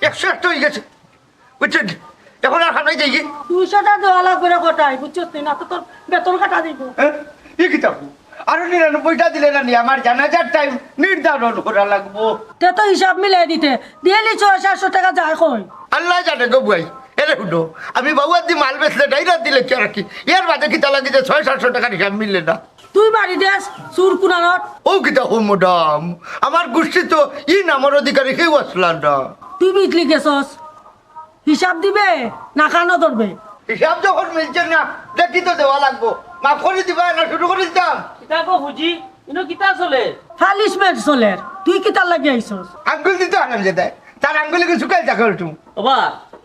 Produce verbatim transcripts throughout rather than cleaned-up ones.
একশো একটা অইগেছে, বুঝছস নি? এখন আর হামাই যাইগি। দুইশোটা দেওয়া লাগবো রে কটাই, বুঝছস তুই? না তো তোর বেতন কাটা দিব। হ্যাঁ? ই কিতা কও? আরো নিরানব্বইটা দিলে না নি, আমার জানাজার টাইম নির্ধারণ করা লাগবো। তে তো হিসাব মিলাই দিতে, ডেইলি ছয় সাতশো টেকা যায় কই? আল্লায় জানে গো বুয়াই। এরে হুনো, আমি বাউয়ার দি মাল বেচলে ডাইরাত দিলে কি আর কি? এর বাদে কিতা লাগি যে ছয় সাতশো টেকার হিসাব মিলে না? তুই বাড়ি দেস, চুর কুনানোর। ও কিতা কও ম্যাডাম, আমার গুষ্টি তো ই নামর অধিকারী কেউ আছলা না। তুই বিজলি গেছস, হিসাব দিবে না কানো ধরবে? হিসাব যখন মিলছে না, দেখি তো দেওয়া লাগবো। মাফ করি দিবা না, শুরু করি দিতাম। কিতা গো ফুজি, ইনো কিতা চলে? পানিশমেন্ট চলের, তুই কিতার লাগি আইছস? আঙ্গুল দিতে হারাম যে দেয়, তার আঙ্গুলে কিছু কাল থাকে উল্টু। ওবা,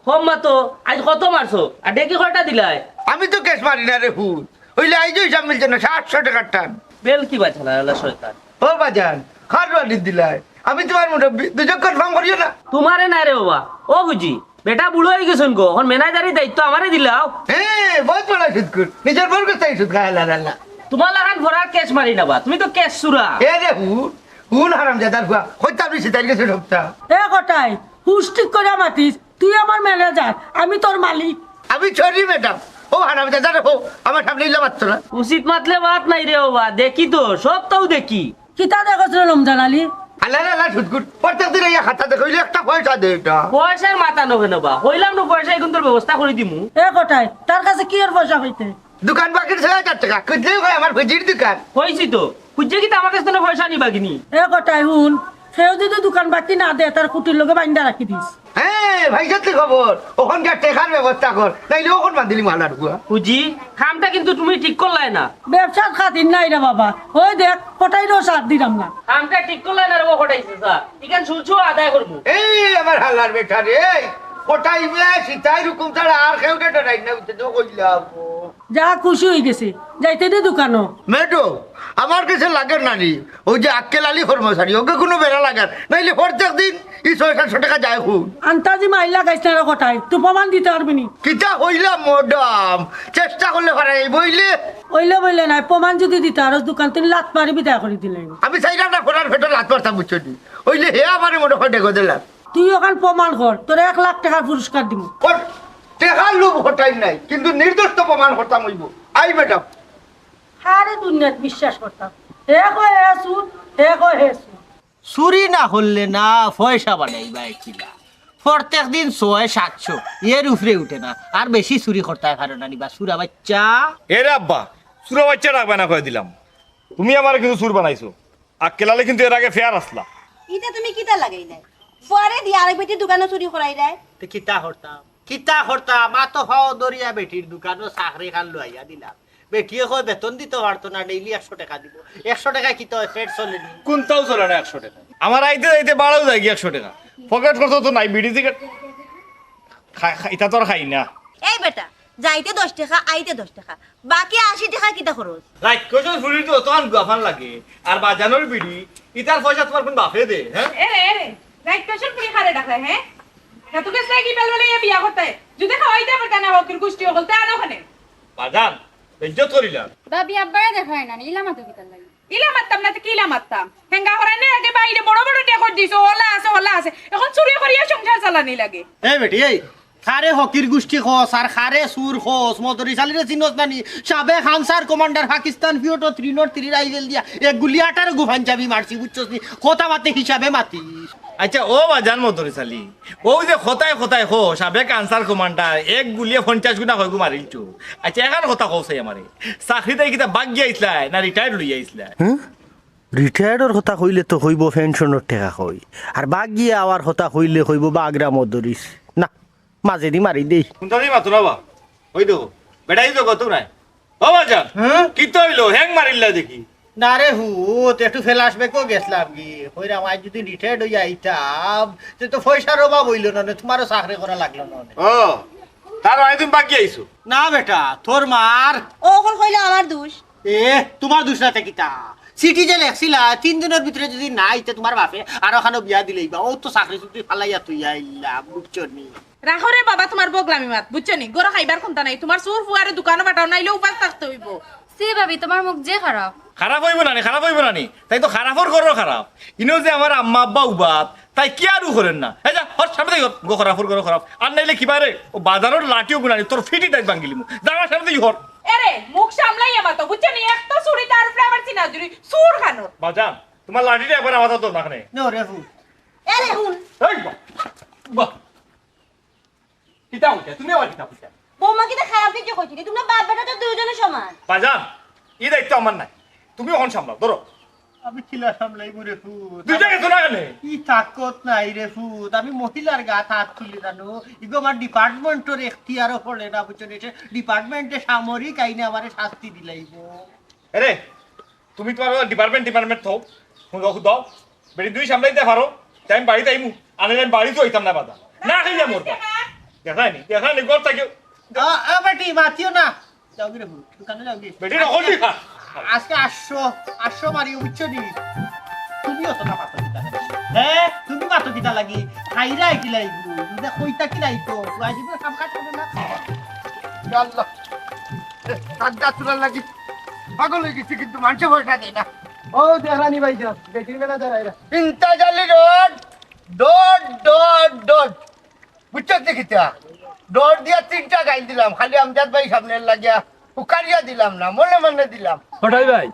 কম মাতো, আইজ কত মারছো? আর ডেকি কয়টা দিলায়? আমি তো ক্যাশ মারি না রে ফুল, অইলে আইজও হিসাব মিলছে না, সাতশো টেকার টান। বেল কি বাজালা আলা শয়তান। ও বাজান, কার রুয়ালি দিলায়? আমি তুমার মুরব্বি, দুজক কনফার্ম করিও না। তুমারে না রে ওবা, ও ফুজি, বেটা বুড়া অইগেছইন গো, অখন ম্যানেজারি দায়িত্ব আমারে দিলাও। হে, বহুত বড় সুদখুর, নিজর বউর গেছ থাকি সুদ খায়, আল্লাহ আল্লাহ। তুমার লাখান ফরার ক্যাশ মারি না বা, তুমি তো ক্যাশ চুরা। এ রে হুন, হুন হারামজাদার ফুয়া, কইতাম নি সিতাইর গেছে সবটা। এ কটাই, হুশ ঠিক করিয়া মাতিস, তুই আমার ম্যানেজার, আমি তোর মালিক। আমি সরি ম্যাডাম, ও হারামজাদারে কও, আমার সামনে ইলা মাততো না। উচিত মাতলে মাত নাই রে ওবা, দেখি তো, সবতাউ দেখি। কিতা দেখোস রে রমজান আলী? আল্লাহ রে আল্লাহ, সুদখুর, প্রত্যেক দিন আইয়া খাতা দেখো, অইলে একটা পয়সা দে এটা। পয়সার মাথা নবে না বা, কইলাম না পয়সা এখন তোর ব্যবস্থা করি দিমু। এ কটাই, তার কাছে কিওর পয়সা পাইতে? দোকান বাকির ছয় হাজার টেকা, খুঁজলেই কয় আমার ফুজির দোকান। কইছি তো, খুঁজছে কিতা আমার কাছ থাকি পয়সা নিবা কিনি? এ কটাই হুন, কেউ যদি দোকান বাকি না দে, তার খুটির লগে বাইন্দা রাখি দিস। হ্যাঁ, ভাই, সত্যি খবর। অখন গিয়া টেকার ব্যবস্থা কর, নাইলে অখন বান্ধিলি মালার গুয়া। ফুজি, কামটা কিন্তু তুমি ঠিক করলায় না। ব্যবসার খাতির নাই রে বাবা, ওই দেখ, কটাইরও সাথ দিলাম না। কামটা ঠিক করলায় না রে, ও কটাইছে স্যার। ইখান সুদ সহ আদায় করমু। এই আমার হালার বেটা রে, এই কটাই বে, সিতাই রুকুম ছাড়া আর কেউ রে ডরাই না, উঠে তো কইলাম। যা খুশি অইগেছি, যাইতে দে দোকানো। ম্যাডাম, আমার গেছে লাগের নানি, ওই যে আক্কেল আলী কর্মচারী, ওকে কুনু বেড়া লাগার, নাইলে প্রত্যেক দিন ই ছয় সাতশো টেকা যায় খুন। আন্তাজি মাইর লাগাইস না রে কটাই, তুই প্রমাণ দিতে পারবি নি। কিতা কইলা ম্যাডাম, চেষ্টা করলে পারা যাইবো অইলে। অইলে বইলে নায়, প্রমাণ যদি দিতে পারস, দোকান থাকি লাত মারি বিদায় করি দিলে। আমি চাইরাম না ফরার পেটো লাত মারতাম, বুঝছো নি? অইলে হে আমারে মনে কয় ডেগো দিলাম। তুই অখান প্রমাণ কর, তোরে এক লাখ টেকার পুরস্কার দিমু। ওর টেকার লোভ কটাই নাই, কিন্তু নির্দোষ তো প্রমাণ করতাম অইবো। I madam. হারে দুনিয়াত বিশ্বাস করতাম। হে কয় হে চুর, হে কয় হে চুর। চুরি না করলে না, পয়সা বানাইবায় কিলা? প্রত্যেক দিন ছয় সাতশো, এর উপরে উঠে না। আর বেশি চুরি করতায় পারো না নি বা, চুরা বাইচ্চা। এরে আব্বা, চুরা বাইচ্চা ডাকবায় না কই দিলাম। তুমি আমারে কিন্তু চুর বানাইছো। আক্কেল আলী কিন্তু এর আগে fair আছলা। ইটা তুমি কিতা লাগাইলায়? পরে দি আরেক বেটির দোকানো চুরি করাইলায়। তে কিতা করতাম? কিতা করতাম? আতো পাও ধরিয়া বেটির দোকানো চাকরি খান লইয়া দিলাম। বেটিয়ে কয় বেতন দিতো পারতো না, ডেইলি একশো টেকা দিবো। একশো টেকায় কিতা অয়? পেট চলে নি? কুনটাও চলে না একশো টেকা। আমার আইতে যাইতে বারোও যায়গি একশো টেকা। পকেট খরচ তো নাই, বিড়ি সিগারেট খা-, খা-, ইতা তো আর খাই না। এই বেটা, যাইতে দশ টেকা, আইতে দশ টেকা, বাকি আশি টেকা কিতা খরচ? রাইত কইছস ফুরির তো অতখান গুয়াফান লাগে, আর বাজানোর বিড়ি, ইতার পয়সা তুমার কুন বাপে দে, হ্যাঁ? এরে, এরে, রাইত কইছস ফুরি কারে ডাকে, হ্যাঁ? না তো গেছলায় কি বেলবেলে ইয়া বিয়া করতে? যদি খাওয়াইতে পারতা না, হকির গুষ্টি অকল, তে আনো কেনে? বাজান, বেইজ্জত করিলা। ভাবি আব্বারে দেখায় না, ইলা মাতো কিতার লাগি? ইলা মাততাম না, তে কিলা মাততাম? হেঙ্গা করানির আগে বাইরে বড় বড় টেকর দিছো, অলা আছে, অলা আছে। এখন চুরি করিয়া সংসার চালানি লাগে। এই বেটি, এই, কারে হকির গুষ্টি কস আর কারে চুর কস, মদরিছ আলীরে চিনস না নি? সাবেক আনসার কমান্ডার, পাকিস্তান পিরিয়ডো three not three রাইফেল দিয়া এক গুলি আঠারো গু পাঞ্জাবি মারছি, বুঝছস নি? কথা মাতে হিসাবে মাতিস। আচ্ছা, ও বাজান মদরিছ আলী, অউ যে কথায় কথায় কও, সাবেক আনসার কমান্ডার, এক গুলিয়ে পঞ্চাশ গুনা কয়গু মারিলছো। আচ্ছা, এখান কথা কও চাই আমারে। চাকরিত কিতা বাগিয়া আইছলায় না retired লইয়া আইছলায়? হুম? Retired-র কথা কইলে তো কইবো পেনশনর টেকা কই, আর বাগিয়া আওয়ার কথা কইলে কইবো বাগরা মদরিছ। না, মাঝেদি মারি দেই। কুনটাদি মাতো না বা? ওই দেখো, বেটাই তো কত নাই। ও বাজান, হ্যাঁ? কিতা অইলো? হ্যাং মারিলা দেখি। না রে হুত, একটু flashback-ও গেছলাম গি। কইরাম, আইজ যদি retired অইয়া আইতাম, তে তো পয়সার অভাব অইলো না নে, তুমারও চাকরি করা লাগলো না নে। ও, তার মানে তুমি বাগি আইছো? না বেটা, তোর মার। ও, অখন কইলে আমার দোষ। এ, তুমার দোষ না তে কিতা? চিঠি যে লেখছিলা, তিন দিনর ভিতরে যদি না আইতে তুমার বাপে আরোখানো বিয়া দিলাইবা। অউ তো চাকরি চুকরি ফালাইয়া থইয়া আইলাম, বুঝছো নি? রাখো রে বাবা তুমার বগলামি মাত, বুঝছো নি? ঘরো খাইবার কুন্তা নাই, তুমার চুর ফুয়ারে দোকানো পাঠাও, নাইলে উপাস থাকতে অইবো। ছি ভাবি, তুমার মুখ যে খারাপ। খারাপ অইবো না নি, খারাপ অইবো না নি? তাই তো খারাপর ঘরর খারাপ। ইনো যে আমার আম্মা আব্বা উবাত, তাই কিয়ারও করের না। এই যা, হর সামনে থাকি হর, গো খরাফর গো খরাফ। আর নাইলে কিবা রে, ও বাজারর লাঠিও গুনানি, তোর ফিটি দাইত ভাঙ্গিলিমু। যা আমার সামনে থাকি হর। এরে, মুখ সামলাইয়া মাতো, বুঝছো নি? এক তো চুড়ি, তার উপরে আবার চিনা জুড়ি, চুর খানোর। বাজান, তুমার লাঠিটা একবার আমার হাতো না কেনে? নো রে ফুত। এরে হুন। এই বা, বা। কিতা হইছে? তুমি আবার কিতা কইতা? বৌমা কিতা খারাপ কিছু কইছে নি? তুমরা বাপ বেটা তো দুইজনে সমান। বাজান, ই দায়িত্ব আমার নাই। তুমি অখন সামলাও, ধরো। আমি কিলা সামলাই মরে ফুত। দুইটা গেছো না কেনে? ই তাকত নাই রে ফুত। আমি মহিলার গাত হাত তুলি জানো। ইগো আমার ডিপার্টমেন্টর এখতিয়ারও পড়ে না, বুঝছো নি? সে ডিপার্টমেন্টে সামরিক আইনে আমারে শাস্তি দিলাইবো। এরে, তুমি তুমার ডিপার্টমেন্ট, ডিপার্টমেন্ট থাকো। হুনো, হুনো। বেটি দুই সামলাইতে পারো, তাই আমি বাড়িত আইমু। আনলে আমি বাড়িত আইতাম না বাজান। না খাইয়া মরবা। দেখায়নি, দেখায়নি, ঘর থাকি। আ, আ, বেটি, মাতিও না। যাওগি রে ফুত, দোকানো যাওগি। বেটি, না, হলি খা। আজকে আটশো, আটশো মারিও, বুঝছো নি? তুমি অতটা মাতো কিতা লাগি? হ্যাঁ, তুমি মাতো কিতা লাগি? খাইরা কিলা ইগু? ইটা কইতা কিলা ইতো? তুই আইবি না, কাম কাজ করে না। ইয়া আল্লাহ। এ, তার যা তোলার লাগি পাগল হয়ে গেছি, কিন্তু মানষে পয়সা দেয় না। ও, দেখানি ভাই যা, বেটির মেলা দাঁড়াইরা। ইন্তাজালি রড, ডট, ডট, ডট। বুঝছো তো কিতা? ডট দিয়া তিনটা গাইল দিলাম, খালি আমজাদ ভাই সামনে লাগিয়া হুকারিয়া দিলাম না, মনে মনে দিলাম। কটাই ভাই,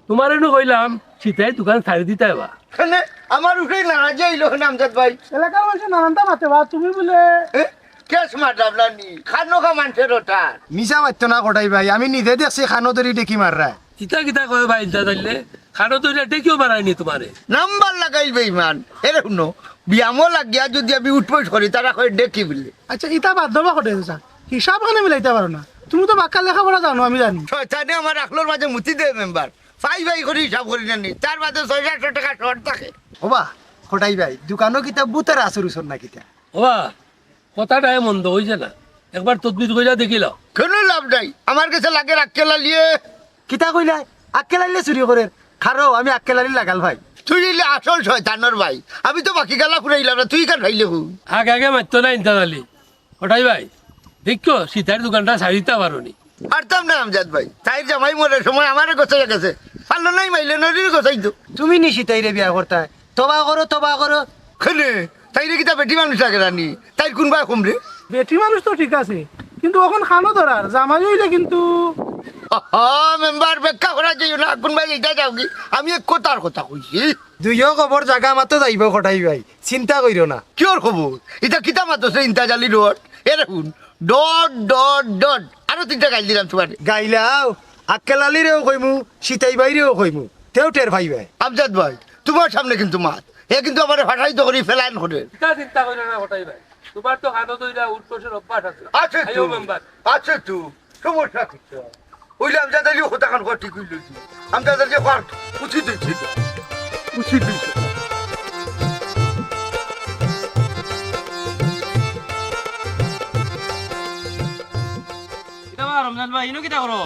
তুমারে নু কইলাম, সিতাই দোকান ছাড়ি দিতায় বা। কেনে? আমার উপরে নারাজি অইলো কেনে আমজাদ ভাই? এলাকার মানষে নানানটা মাতে বা, তুমি বুলে এ? কেস মারলাম না নি? খানো খা মানষের ওটা। মিছা মাততো না কটাই ভাই, আমি নিজে দেখছি খানো ধরি ডেকি মাররা। কিতা কিতা কয় ভাই, ইন্তাজালিয়ে? খানো ধরি ডেকিও মারায়নি তুমারে? নাম্বার লাগাইল বেইমান। এরে হুনো, বিয়ামো লাগিয়া যদি আমি উঠবস করি, তারা কয় ডেকি বুলে। আচ্ছা, ইতা বাদ দেবা কটাই চাচা, হিসাব খানে মিলাইতা পারো না। তুমি তো বাক্কা লেখাপড়া জানো, আমি জানি। শয়তানে আমার আখলর মাঝে মুতি দে মেম্বার। ফাই ফাই করি হিসাব করি না নি, তার মাঝে ছয় সাতশো টেকা শর্ট থাকে। ওবা, কটাই ভাই, দোকানো কিতা ভূতের আসর উসর না কিতা? ওবা, কথাটায় মন্দ অইছে না, একবার তদবির কইরা দেখিলাও। কুনু লাভ নাই, আমার গেছে লাগে আক্কেল আলিয়ে। কিতা কইলায়? আক্কেল আলিয়ে চুরি করের? খারো, আমি আক্কেল আলির লাগাল ভাই। তুই অইলে আসল শয়তানর ভাই, আমি তো বাকি গালা ফুরাইলাম না, তুই কার ভাইলে হু? আগে আগে মাততো না ইন্তাজালি। কটাই ভাই, দেখো, সিতাইর দোকানটা ছাড়ি দিতা পারো নি? পারতাম না আমজাদ ভাই, তাইর জামাই মরার সময় আমারে গছাইয়া গেছে, পারলো নাই মাইলে নদীর গছাইতো। তুমি নি সিতাইরে বিয়া করতায়? তবা করো, তবা করো। কেনে? তাইরে কিতা বেটি মানুষ লাগে না নি? তাইর কুনবায় কম রে? বেটি মানুষ তো ঠিক আছে, কিন্তু অখন খানো ধরার জামাই অইলে কিন্তু। আহা, মেম্বার ব্যাখ্যা করা যাইও না, কুনবায় ইটা যাওগি, আমি এক কথার কথা কইছি। দুইও কবর জাগা মাতো যাইবো কটাই ভাই, চিন্তা কইরো না। কিওর খবর? ইটা কিতা মাতো সে ইন্তাজালি রড? এরে হুন, ডট, ডট, ডট। আরো তিনটা গাইল দিলাম তুমারে। গাইলাও, আক্কেল আলিরেও কইমু, সিতাই ভাইরেও কইমু, তেও টের পাইবায়। আমজাদ ভাই, তুমার সামনে কিন্তু মাত। হে কিন্তু আমারে ফাটাই তো করি ফেলাইন করে। ইতা চিন্তা কইরো না কটাই ভাই, তুমার তো খানো ধইরা উঠবসের অভ্যাস আছে। আছে আইও তো, মেম্বার। আছে তো, সমস্যা কিতা? অইলে আমজাদ আলিও কথা খান কওয়া ঠিক অইল কি? আমজাদ আলিয়ে কওয়ার উচিত অইছে। উচিত অইছে। কিতা বা রমজান ভাই, ইনো কিতা করো?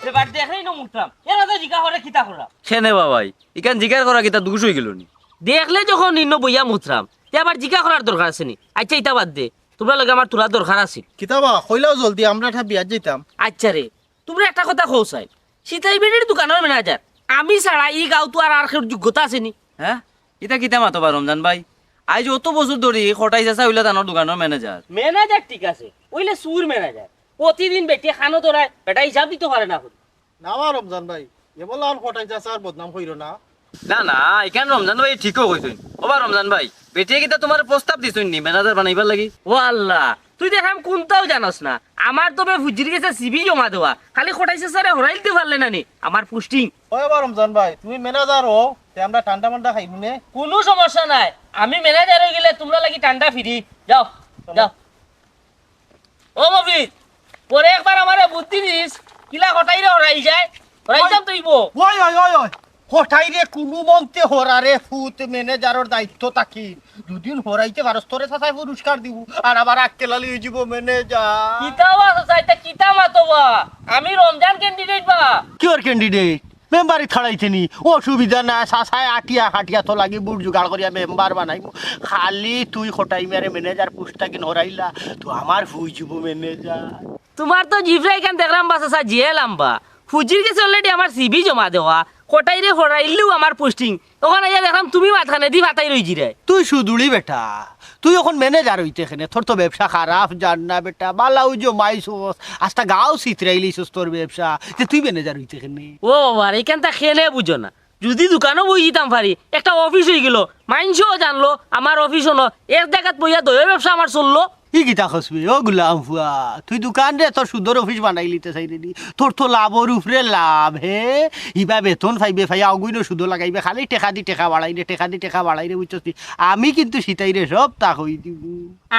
এবার দেখলেই না মুতরাম। এরা তো জিকা করে কিতা করা? কেনে বা ভাই, ইখান জিকার করা কিতা দুষ অইগেলো নি? দেখলে যখন ইনো বইয়া মুতরাম, তে আবার জিকা করার দরকার আছে নি? আচ্ছা, ইতা বাদ দে, তুমরার লগে আমার থুড়া দরকার আছিল। কিতা বা, কইলাও জলদি, আমরা একটা বিয়াত যাইতাম। আচ্ছা রে, তুমরা একটা কথা কও চাই, সিতাই বেটির দোকানর ম্যানেজার আমি ছাড়া ই গাঁওত আর, আর কেউর যোগ্যতা আছে নি? হ্যাঁ? ইতা কিতা মাতো বা রমজান ভাই? আইজ অত বছর ধরি কটাই চাচা অইলা তানর দোকানর ম্যানেজার। ম্যানেজার ঠিক আছে, অইলে চুর ম্যানেজার। প্রতিদিন বেটিয়ে খানো ধরায়, বেটায় হিসাব দিতো পারে না। না বা রমজান ভাই, এ বলা আর কটাই চাচার বদনাম কইরো না। না, না, ইখান রমজান ভাই ঠিকও কইছইন। ও বা রমজান ভাই, বেটিয়ে কিতা তুমারে প্রস্তাব দিছইন নি ম্যানেজার বানাইবার লাগি? ও আল্লাহ, তুই দেখলাম কুনটাও জানস না। আমার তো বে ফুজির গেছে সিভি জমা দেওয়া, খালি কটাই চাচারে হরাইলতে পারলে না নি আমার পোস্টিং। ও বা রমজান ভাই, তুমি ম্যানেজার অও, তে আমরা ঠান্ডা মান্ডা খাইমু নে। কুনু সমস্যা নাই, আমি ম্যানেজার অইগেলে তুমরার লাগি ঠান্ডা ফ্রি। যাও, যাও। ও মফিজ, পরে একবার আমারে বুদ্ধি দিস, কিলা কটাইরে হরাই যায়, হরাইতাম তো অইবো। ওই, ওই, ওই, ওই, কটাইরে কুনু মন্তে হরারে ফুত, ম্যানেজারর দায়িত্ব থাকি। দুদিন হরাইতে পারস, তোরে চাচায় পুরস্কার দিবো, আর আবার আক্কেল আলী অইযিবো ম্যানেজার। কিতা বা চাচা, ইতা কিতা মাতো বা? আমি রমজান ক্যান্ডিডেট বা। Cure candidate? মেম্বারি খাড়াইতে নি, অসুবিধা নাই, চাচায় আটিয়া খাটিয়া তো লাগি বুট জোগাড় করিয়া মেম্বার বানাইমু। খালি তুই কটাই মিয়ারে ম্যানেজার পোস্ট থাকি হরাইলা, তো আমার ফুই যিবো ম্যানেজার। তুমার তো জিফরা ইখান দেখরাম বা চাচা, জিয়ে লাম্বা। ফুজির গেছে already আমার সিভি জমা দেওয়া, কটাইরে হরাইলেও আমার পোস্টিং। অখন আইয়া দেখলাম তুমি মাঝখানেদি ফাতাই রইজিরায়। তুই সুদুড়ি বেটা, তুই অখন ম্যানেজার অইতে কেনে? তোর তো ব্যবসা খারাপ যার না বেটা, বালাউ জমাইছস, আস্তা গাঁও ছিতরাইলিছস তোর ব্যবসা, তে তুই ম্যানেজার অইতে কেনে? ও বাবা রে, ইখানতা কেনে বুঝো না? যুদি দোকানো বই দিতাম পারি, একটা অফিস অইগেলো, মাইনষেও জানলো আমার অফিস অনো, এক জাগাত বইয়া দইও ব্যবসা আমার চললো। ই কিতা কস বে, ও গুলাম ফুয়া, তুই দোকানরে তোর সুদর অফিস বানাইলিতে চাইরে নি? তোর তো লাভর উপরে লাভ, হে? ইবা বেতন পাইবে, পাইয়া অগুইনো সুদো লাগাইবে, খালি টেকা দি টেকা বাড়াইরে, টেকা দি টেকা বাড়াইরে, বুঝছস নি? আমি কিন্তু সিতাইরে সবতা কই দিমু।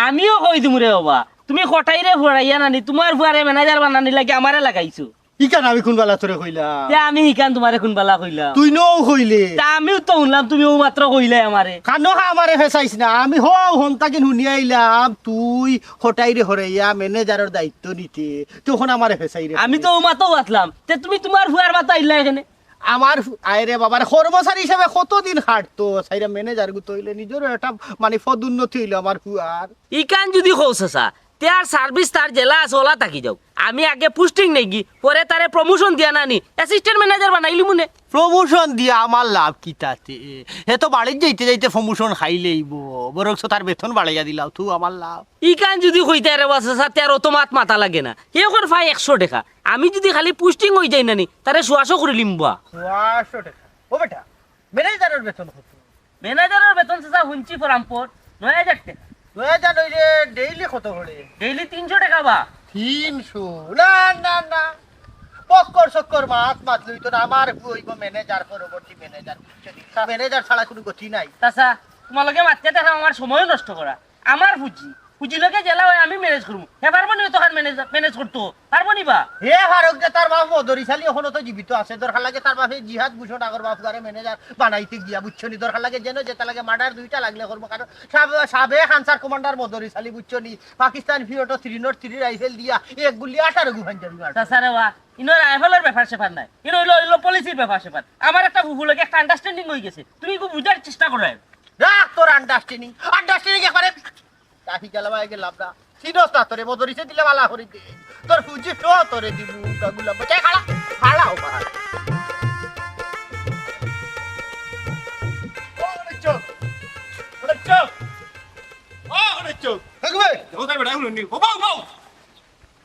আমিও কই দিমু রে বাবা, তুমি কটাইরে হরাইয়া নানি, তুমার ফুয়ারে ম্যানেজার বানানির লাগি আমারে লাগাইছো। ইখান আমি কুনবালা তোরে কইলাম? তে আমি ইখান তুমারে কুনবালা কইলাম? তুই নউ কইলে। তে আমিও তো হুনলাম, তুমি অউ মাত্র কইলায় আমারে। কানো খা আমারে ফেসাইস না, আমি হউ হন তাকিন হুনিয়া আইলাম, তুই কটাইরে হরাইয়া ম্যানেজারর দায়িত্ব নিতে, তুই অখন আমারে ফেসাইরে। আমি তো অউ মাত্র আছলাম, তে তুমি তুমার ফুয়ার মাতো আইলায় কেনে? আমার ফু-, আয় রে বাবা রে, কর্মচারী হিসাবে কতদিন খাটতো, চাইরা ম্যানেজার গুতো অইলে নিজরও একটা মানে পদোন্নতি অইলো আমার ফুয়ার। ইখান যুদি কও চাচা, তে আর সার্ভিস তার যেলা আছে অলা থাকি যাউক। আমি আগে পোস্টিং নেইগি, পরে তারে প্রমোশন দিয়া নানি অ্যাসিস্ট্যান্ট ম্যানেজার বানাইলিমু নে। প্রমোশন দিয়া আমার লাভ কিতাতে? হে তো বাড়িত যাইতে যাইতে প্রমোশন খাইলাইবো, বরঞ্চ তার বেতন বাড়াইয়া দিলাও তো আমার লাভ। ইখান যুদি কইতায় রে বা চাচা, তে আর অত মাত মাতা লাগে না। হে কর পায় একশো টেকা, আমি যুদি খালি পোস্টিং অই যাই নানি, তারে সোয়াশো করিলিমু বা। সোয়াশো টেকা? ও বেটা, ম্যানেজারর বেতন কত? ম্যানেজারর বেতন চাচা হুনছি পরামপর নয় হাজার টেকা। নয় হাজার অইলে ডেইলি কত করে? ডেইলি তিনশো টেকা বা। তিনশো? না, না, না। বক্কর সক্কর মাত মাতলে অইতো না। আমার ফু অইবো ম্যানেজার, পরবর্তী ম্যানেজার, বুঝছো নি? ম্যানেজার ছাড়া কুনু গতি নাই। চাচা, তুমার লগে মাতিয়া থাকলাম আমার সময়ও নষ্ট করা। আমার ফুজি, ফুজি লগে যেলা অয় আমি ম্যানেজ করমু। হে পারবো নি অতখান ম্যানেজ, ম্যানেজ করতো? পারবো নি বা? হে ফারুক যে তার বাপ মদরিছ আলী অখনো তো জীবিত আছে। দরকার লাগে তার বাপে জিহাদ ঘোষণা করবা, ফুয়ারে ম্যানেজার বানাইতে গিয়া, বুঝছো নি? দরকার লাগে যেন যেতা লাগে মার্ডার দুইটা লাগলে করমু। কারণ সাব-, সাবেক আনসার কমান্ডার মদরিছ আলী, বুঝছো নি? পাকিস্তান পিরিয়ডো থ্রি নট থ্রি রাইফেল দিয়া এক গুলি আঠারো গু পাঞ্জাবি মারছে। চাচা রে বা, ইনো রাইফেলর ব্যাপার স্যাপার নায়। ইনো অইলো, অইলো পলিসির ব্যাপার স্যাপার। আমার একটা ফুফুর লগে একটা আন্ডারস্ট্যান্ডিং অই গেছে। তুমি একটু বুঝার চেষ্টা করো। রাখ তোর আন্ডারস্ট্যান্ডিং। আন্ডারস্ট্যান্ডিং একবারে রাখি গেলাম, আগে লাভ না। চিনস না তোরে, মদরিছে দিলে বালা করি দে। তোর ফুজি তো তোরে দিমু, গাগুলা। বচাই খাড়া, খাড়া ও ভাই। ও, অনেক চোখ। অনেক চোখ। ও, অনেক চোখ। দেখো ভাই। দেখো তাই বেটা, এগুলো নি। ও, বাউ, বাউ।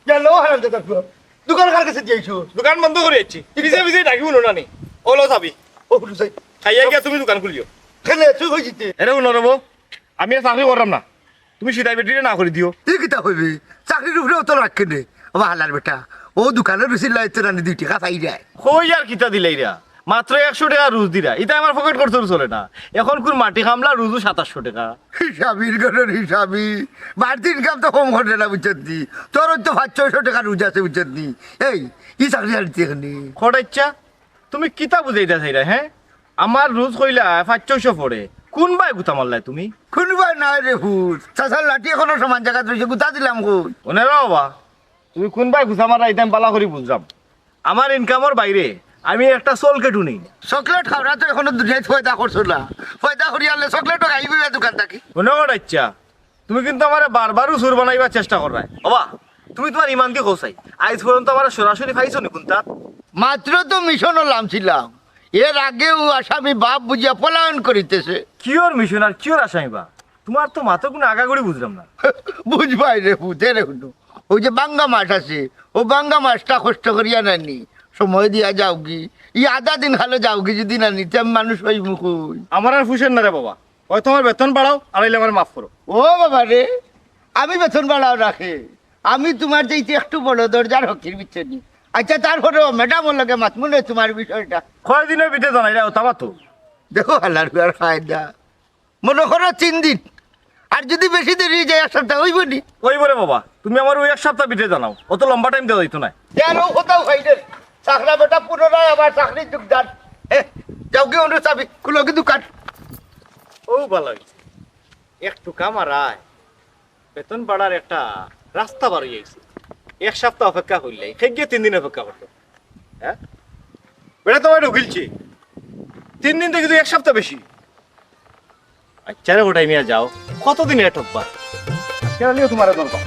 গেল হারাম দাদা পুয়া। দোকান কার গেছে দিয়াইছো? দোকান বন্ধ করি আইছি। পিছে পিছে ডাকি হুনো না নি। ও লো চাবি। ও হুনো চাই। খাইয়া গিয়া তুমি দোকান খুলিও। কেনে তুই কই জিতে? এরে হুনো রে বউ, আমি আর চাকরি কররাম না। তুমি সিধা বেটিরে না করি দিও। ই কিতা কইবি? চাকরির উপরে অত রাগ কেনে? ও হালার বেটা, ও দোকানর বেশি লয় তো রানি দুই টেকা পাই যায়। কই আর কিতা দিলাইরা? মাত্র একশো টেকা রুজ দিরা, ইতা আমার পকেট খরচর চলে না। এখন কুন মাটি কামলা রুজু সাতাশশো টেকা। হিসাবির ঘরর হিসাবি, বাড়তি ইনকাম তো কম করে না বুঝছত নি? তোর তো পাঁচ ছয়শো টেকা রুজ আছে বুঝছত নি? এই, ই চাকরি আর দিতে এখানে। খটাইচ্ছা, তুমি কিতা বুঝাইতা চাইরা, হে? আমার রুজ কইলা পাঁচ ছয়শো পড়ে, কুনবায় গুতা মারলায় তুমি? কুনবায় নায় রে ফুত, চাচার লাঠি এখনো সমান জাগাত রইছে, গুতা দিলাম কই? অনে রে বাবা, তুমি কুনবায় গুতা মাররায় ইতা আমি বালা করি বুঝরাম। আমার ইনকামর বাইরে আমি একটা চকলেটও নেই। চকলেট খাওরা তো এখনো দুনিয়াত পয়দা করছো না। পয়দা করি আনলে চকলেটও খাইবি না দোকান থাকি। মনে কর আচ্ছা, তুমি কিন্তু আমারে বারবার চুর বানাইবার চেষ্টা কররায়। বাবা, তুমি তুমার ইমান দি কও চাই। আইজ পর্যন্ত আমারে সরাসরি পাইছো নি কুন্তা? মাত্র তো মিশনো লামছিলাম। এর আগেও আসামি বাপ বুঝিয়া পলায়ন করিতেছে। কিওর মিশন আর কিওর আসামি বা? তুমার তো মাতো কুনু আগাগুড়ি বুঝরাম না। বুঝবায় রে ফুত, এরে হুনো। অউ যে বাঙ্গা মাছ আছে, অউ বাঙ্গা মাছটা কষ্ট করিয়া নানি, সময় দিয়া যাওগি। ই আধা দিন খালো যাওগি যুদি নানি, তে আমি মানুষ পাইমু কই? আমার আর ফুষের না রে বাবা, অয় তুমার বেতন বাড়াও, আর অইলে আমারে মাফ করো। ও বাবা রে, আমি বেতন বাড়াও রাখে? আমি তুমার চাইতে একটু বড় দরজার ফকির, বুঝছো নি? আচ্ছা, তারপরেও ম্যাডামর লগে মাতমু নে তুমার বিষয়টা। কয়দিনর ভিতরে জানাইরায়, অতা মাতো। দেখো হালার হুয়ার ফায়দা। মনো করো তিন দিন। আর যুদি বেশি দেরি অই যায়, এক সাপ্তা অইবো নি? অইবো রে বাবা, তুমি আমারে অউ এক সাপ্তা ভিতরে জানাও, অত লম্বা টাইম দেওয়া যাইতো নায়। তে আর অউ কথাউ ফাইনাল। চাকরা বেটা পুনরায় আবার চাকরিত যোগদান। এ, যাওগি অনু চাবি, খুলোগি দোকান। অউ ভালা অইছে। একটু কামারায়। বেতন বাড়ার একটা রাস্তা বার অইয়া আইছে। এক সাপ্তা অপেক্ষা করলে, খেগিয়ে তিন দিন অপেক্ষা করলো। হে? বেটা তুমারে ঢুকিলছি। তিন দিন থাকি তো এক সাপ্তা বেশি। আচ্ছা রে, অটাই মিয়া যাও। কতদিন এ ঠকবা? কেন নিও তুমারে দরকার?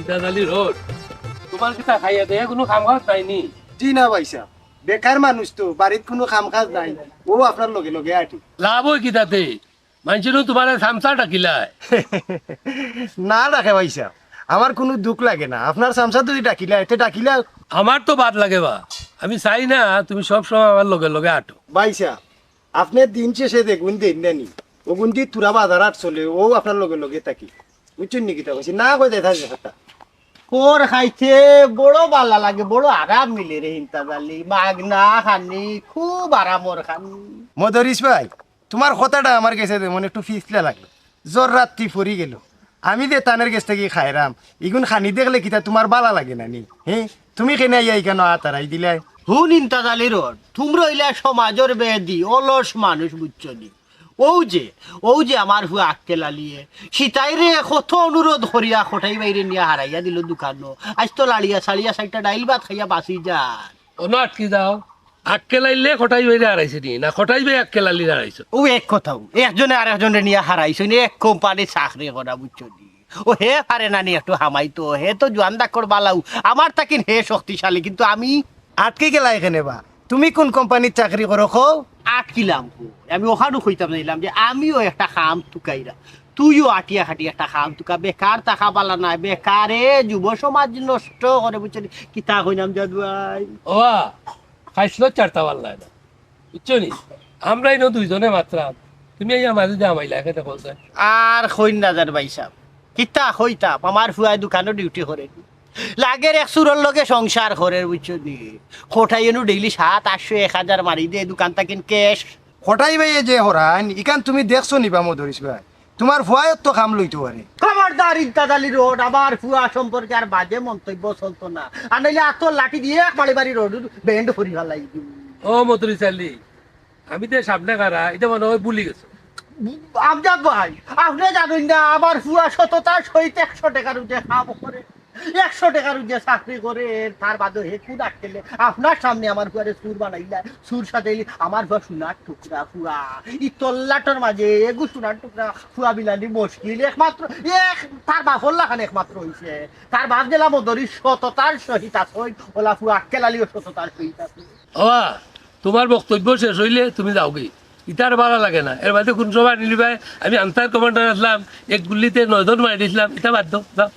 দাদালি রোড, তোমার কিতা খাইয়া দেয়া কুনু কাম কাজ নাই নি? জি না ভাইসাব, বেকার মানুষ তো, বাড়িত কুনু কাম কাজ নাই, অউ আপনার লগে লগে আটি। লাভ অয় কিতাতে? মানষে নু তোমারে চামচা ডাকিলায়। না ডাকে ভাইসাব, আমার কুনু দুখ লাগে না, আপনার চামচা যুদি ডাকিলায়, তে ডাকিলাউক। আমার তো বাদ লাগে বা, আমি চাই না তুমি সব সময় আমার লগে লগে আটো। ভাইসাব, আপনে দিন শেষে যেগুন দেইন না নি, অগুন দি তুরা বাজার আট চলে, অউ আপনার লগে লগে থাকি। বুঝছইন নি কিতা কইছি? না কই দেয় থাকি কথা। খড় খাইতে বড় বালা লাগে, বড় আরাম মিলে রে ইন্তাজ আলী। মাগনা খানি, খুব আরামর খানি। মদরিছ ভাই, তোমার কথাটা আমার গেছে যেমন একটু ফিছলা লাগলো, জর রাত্রি পড়ি গেল। আমি যে তানের গেছ থাকি খাইরাম, ইগুন খানি দেখলে কিতা তোমার বালা লাগে না নি? হে, তুমি কেনে আইয়া ইখানো আতারাই দিলায়? হুন ইন্তাজ আলী রড, তুমরা অইলা সমাজর বেদি, অলস মানুষ, বুঝছো নি? অউ যে, অউ যে আমার ফুয়া আক্কেল আলীয়ে, সিতাইরে কত অনুরোধ করিয়া কটাই ভাইরে নিয়া হারাইয়া দিল দুকানো। আইজ তো লাড়িয়া সাড়িয়া চাইরটা ডাইল ভাত খাইয়া বাঁচি যার। অনো আটকি যাও। আক্কেল আলীয়ে কটাই ভাইরে হারাইছে নি, না কটাই ভাই আক্কেল আলীরে হারাইছে? অউ এক কথা, অউ একজনে আরেকজনরে নিয়া হারাইছে নি, এক কোম্পানিত চাকরি করা, বুঝছো নি? অউ হে পারে না নি একটু হামাইতো, হে তো জুয়ান ডাক্কর বালাউ, আমার থাকিন হে শক্তিশালী, কিন্তু আমি আটকি গেলায় কেনে বা? তুমি কুন কোম্পানিত চাকরি করো কও? আটকিলাম কই? আমি অখানউ কইতাম চাইলাম যে আমিও একটা কাম তুকাইরাম, তুইও আটিয়া খাটিয়া একটা কাম তুকা, বেকার থাকা বালা নায়, বেকারে যুব সমাজ নষ্ট করে, বুঝছো নি? কিতা কইলাম জাদু ভাই? ওবা, খাইছলত ছাড়তা পারলায় না, বুঝছো নি? আমরা ইনো দুইজনে মাতরাম, তুমি আইয়া মাঝে দিয়া হামাইলায় কেনে কও চাই? আর কইন না জান ভাইসাব, কিতা কইতাম, আমার ফুয়ায় দুকানো ডিউটি করে। লাগের এক চুরর লগে সংসার করের, বুঝছো নি? কটাই এনু ডেইলি সাত আটশো এক হাজার মারি দে দুকান থাকিন ক্যাশ। কটাই ভাইয়ে যে হরাইন, ইখান তুমি দেখছো নি বা মদরিছ ভাই? তোমার ফুয়ায়ও তো কাম লইতো পারে। খবরদার ইন্তাজ আলী রড, আমার ফুয়া সম্পর্কে আর বাজে মন্তব্য চলতো না, আর নাইলে আতর লাঠি দিয়া এক বাড়ি বাড়ি রড বেন্ড করি ফালাই দিমু। ও মদরিছ আলী, আমি যে সামনে খাড়া, ইটা মনে অয় ভুলি গেছো। আমজাদ ভাই, আপনে জানইন না, আমার ফুয়া সততার সহিত একশো টেকার উঠে কাম করে, একশো টেকার উঠে চাকরি করে, তার বাদে হে কুন আক্কেলে আপনার সামনে আমার ফুয়ারে চুর বানাইলা, চুর সাজাইলি। আমার ফুয়া সোনার টুকরা ফুয়া, ই তল্লাটর মাঝে এগু সোনার টুকরা ফুয়া বিলানি মুশকিল। একমাত্র এক তার বাপর লাখান একমাত্র অইছে, তার বাপ যেলা মদরিছ সততার সহিত আছইন, অলা ফুয়া আক্কেল আলীও সততার সহিত আছে। ওবা, তোমার বক্তব্য শেষ অইলে তুমি যাওগি। ইতা আর বালা লাগে না। এর বাদে কুন সময় নিলিবায়, আমি আনসার কমান্ডার আছলাম, এক গুল্লিতে নয়জন মারি দিছলাম, ইতা বাদ দেও, যাও।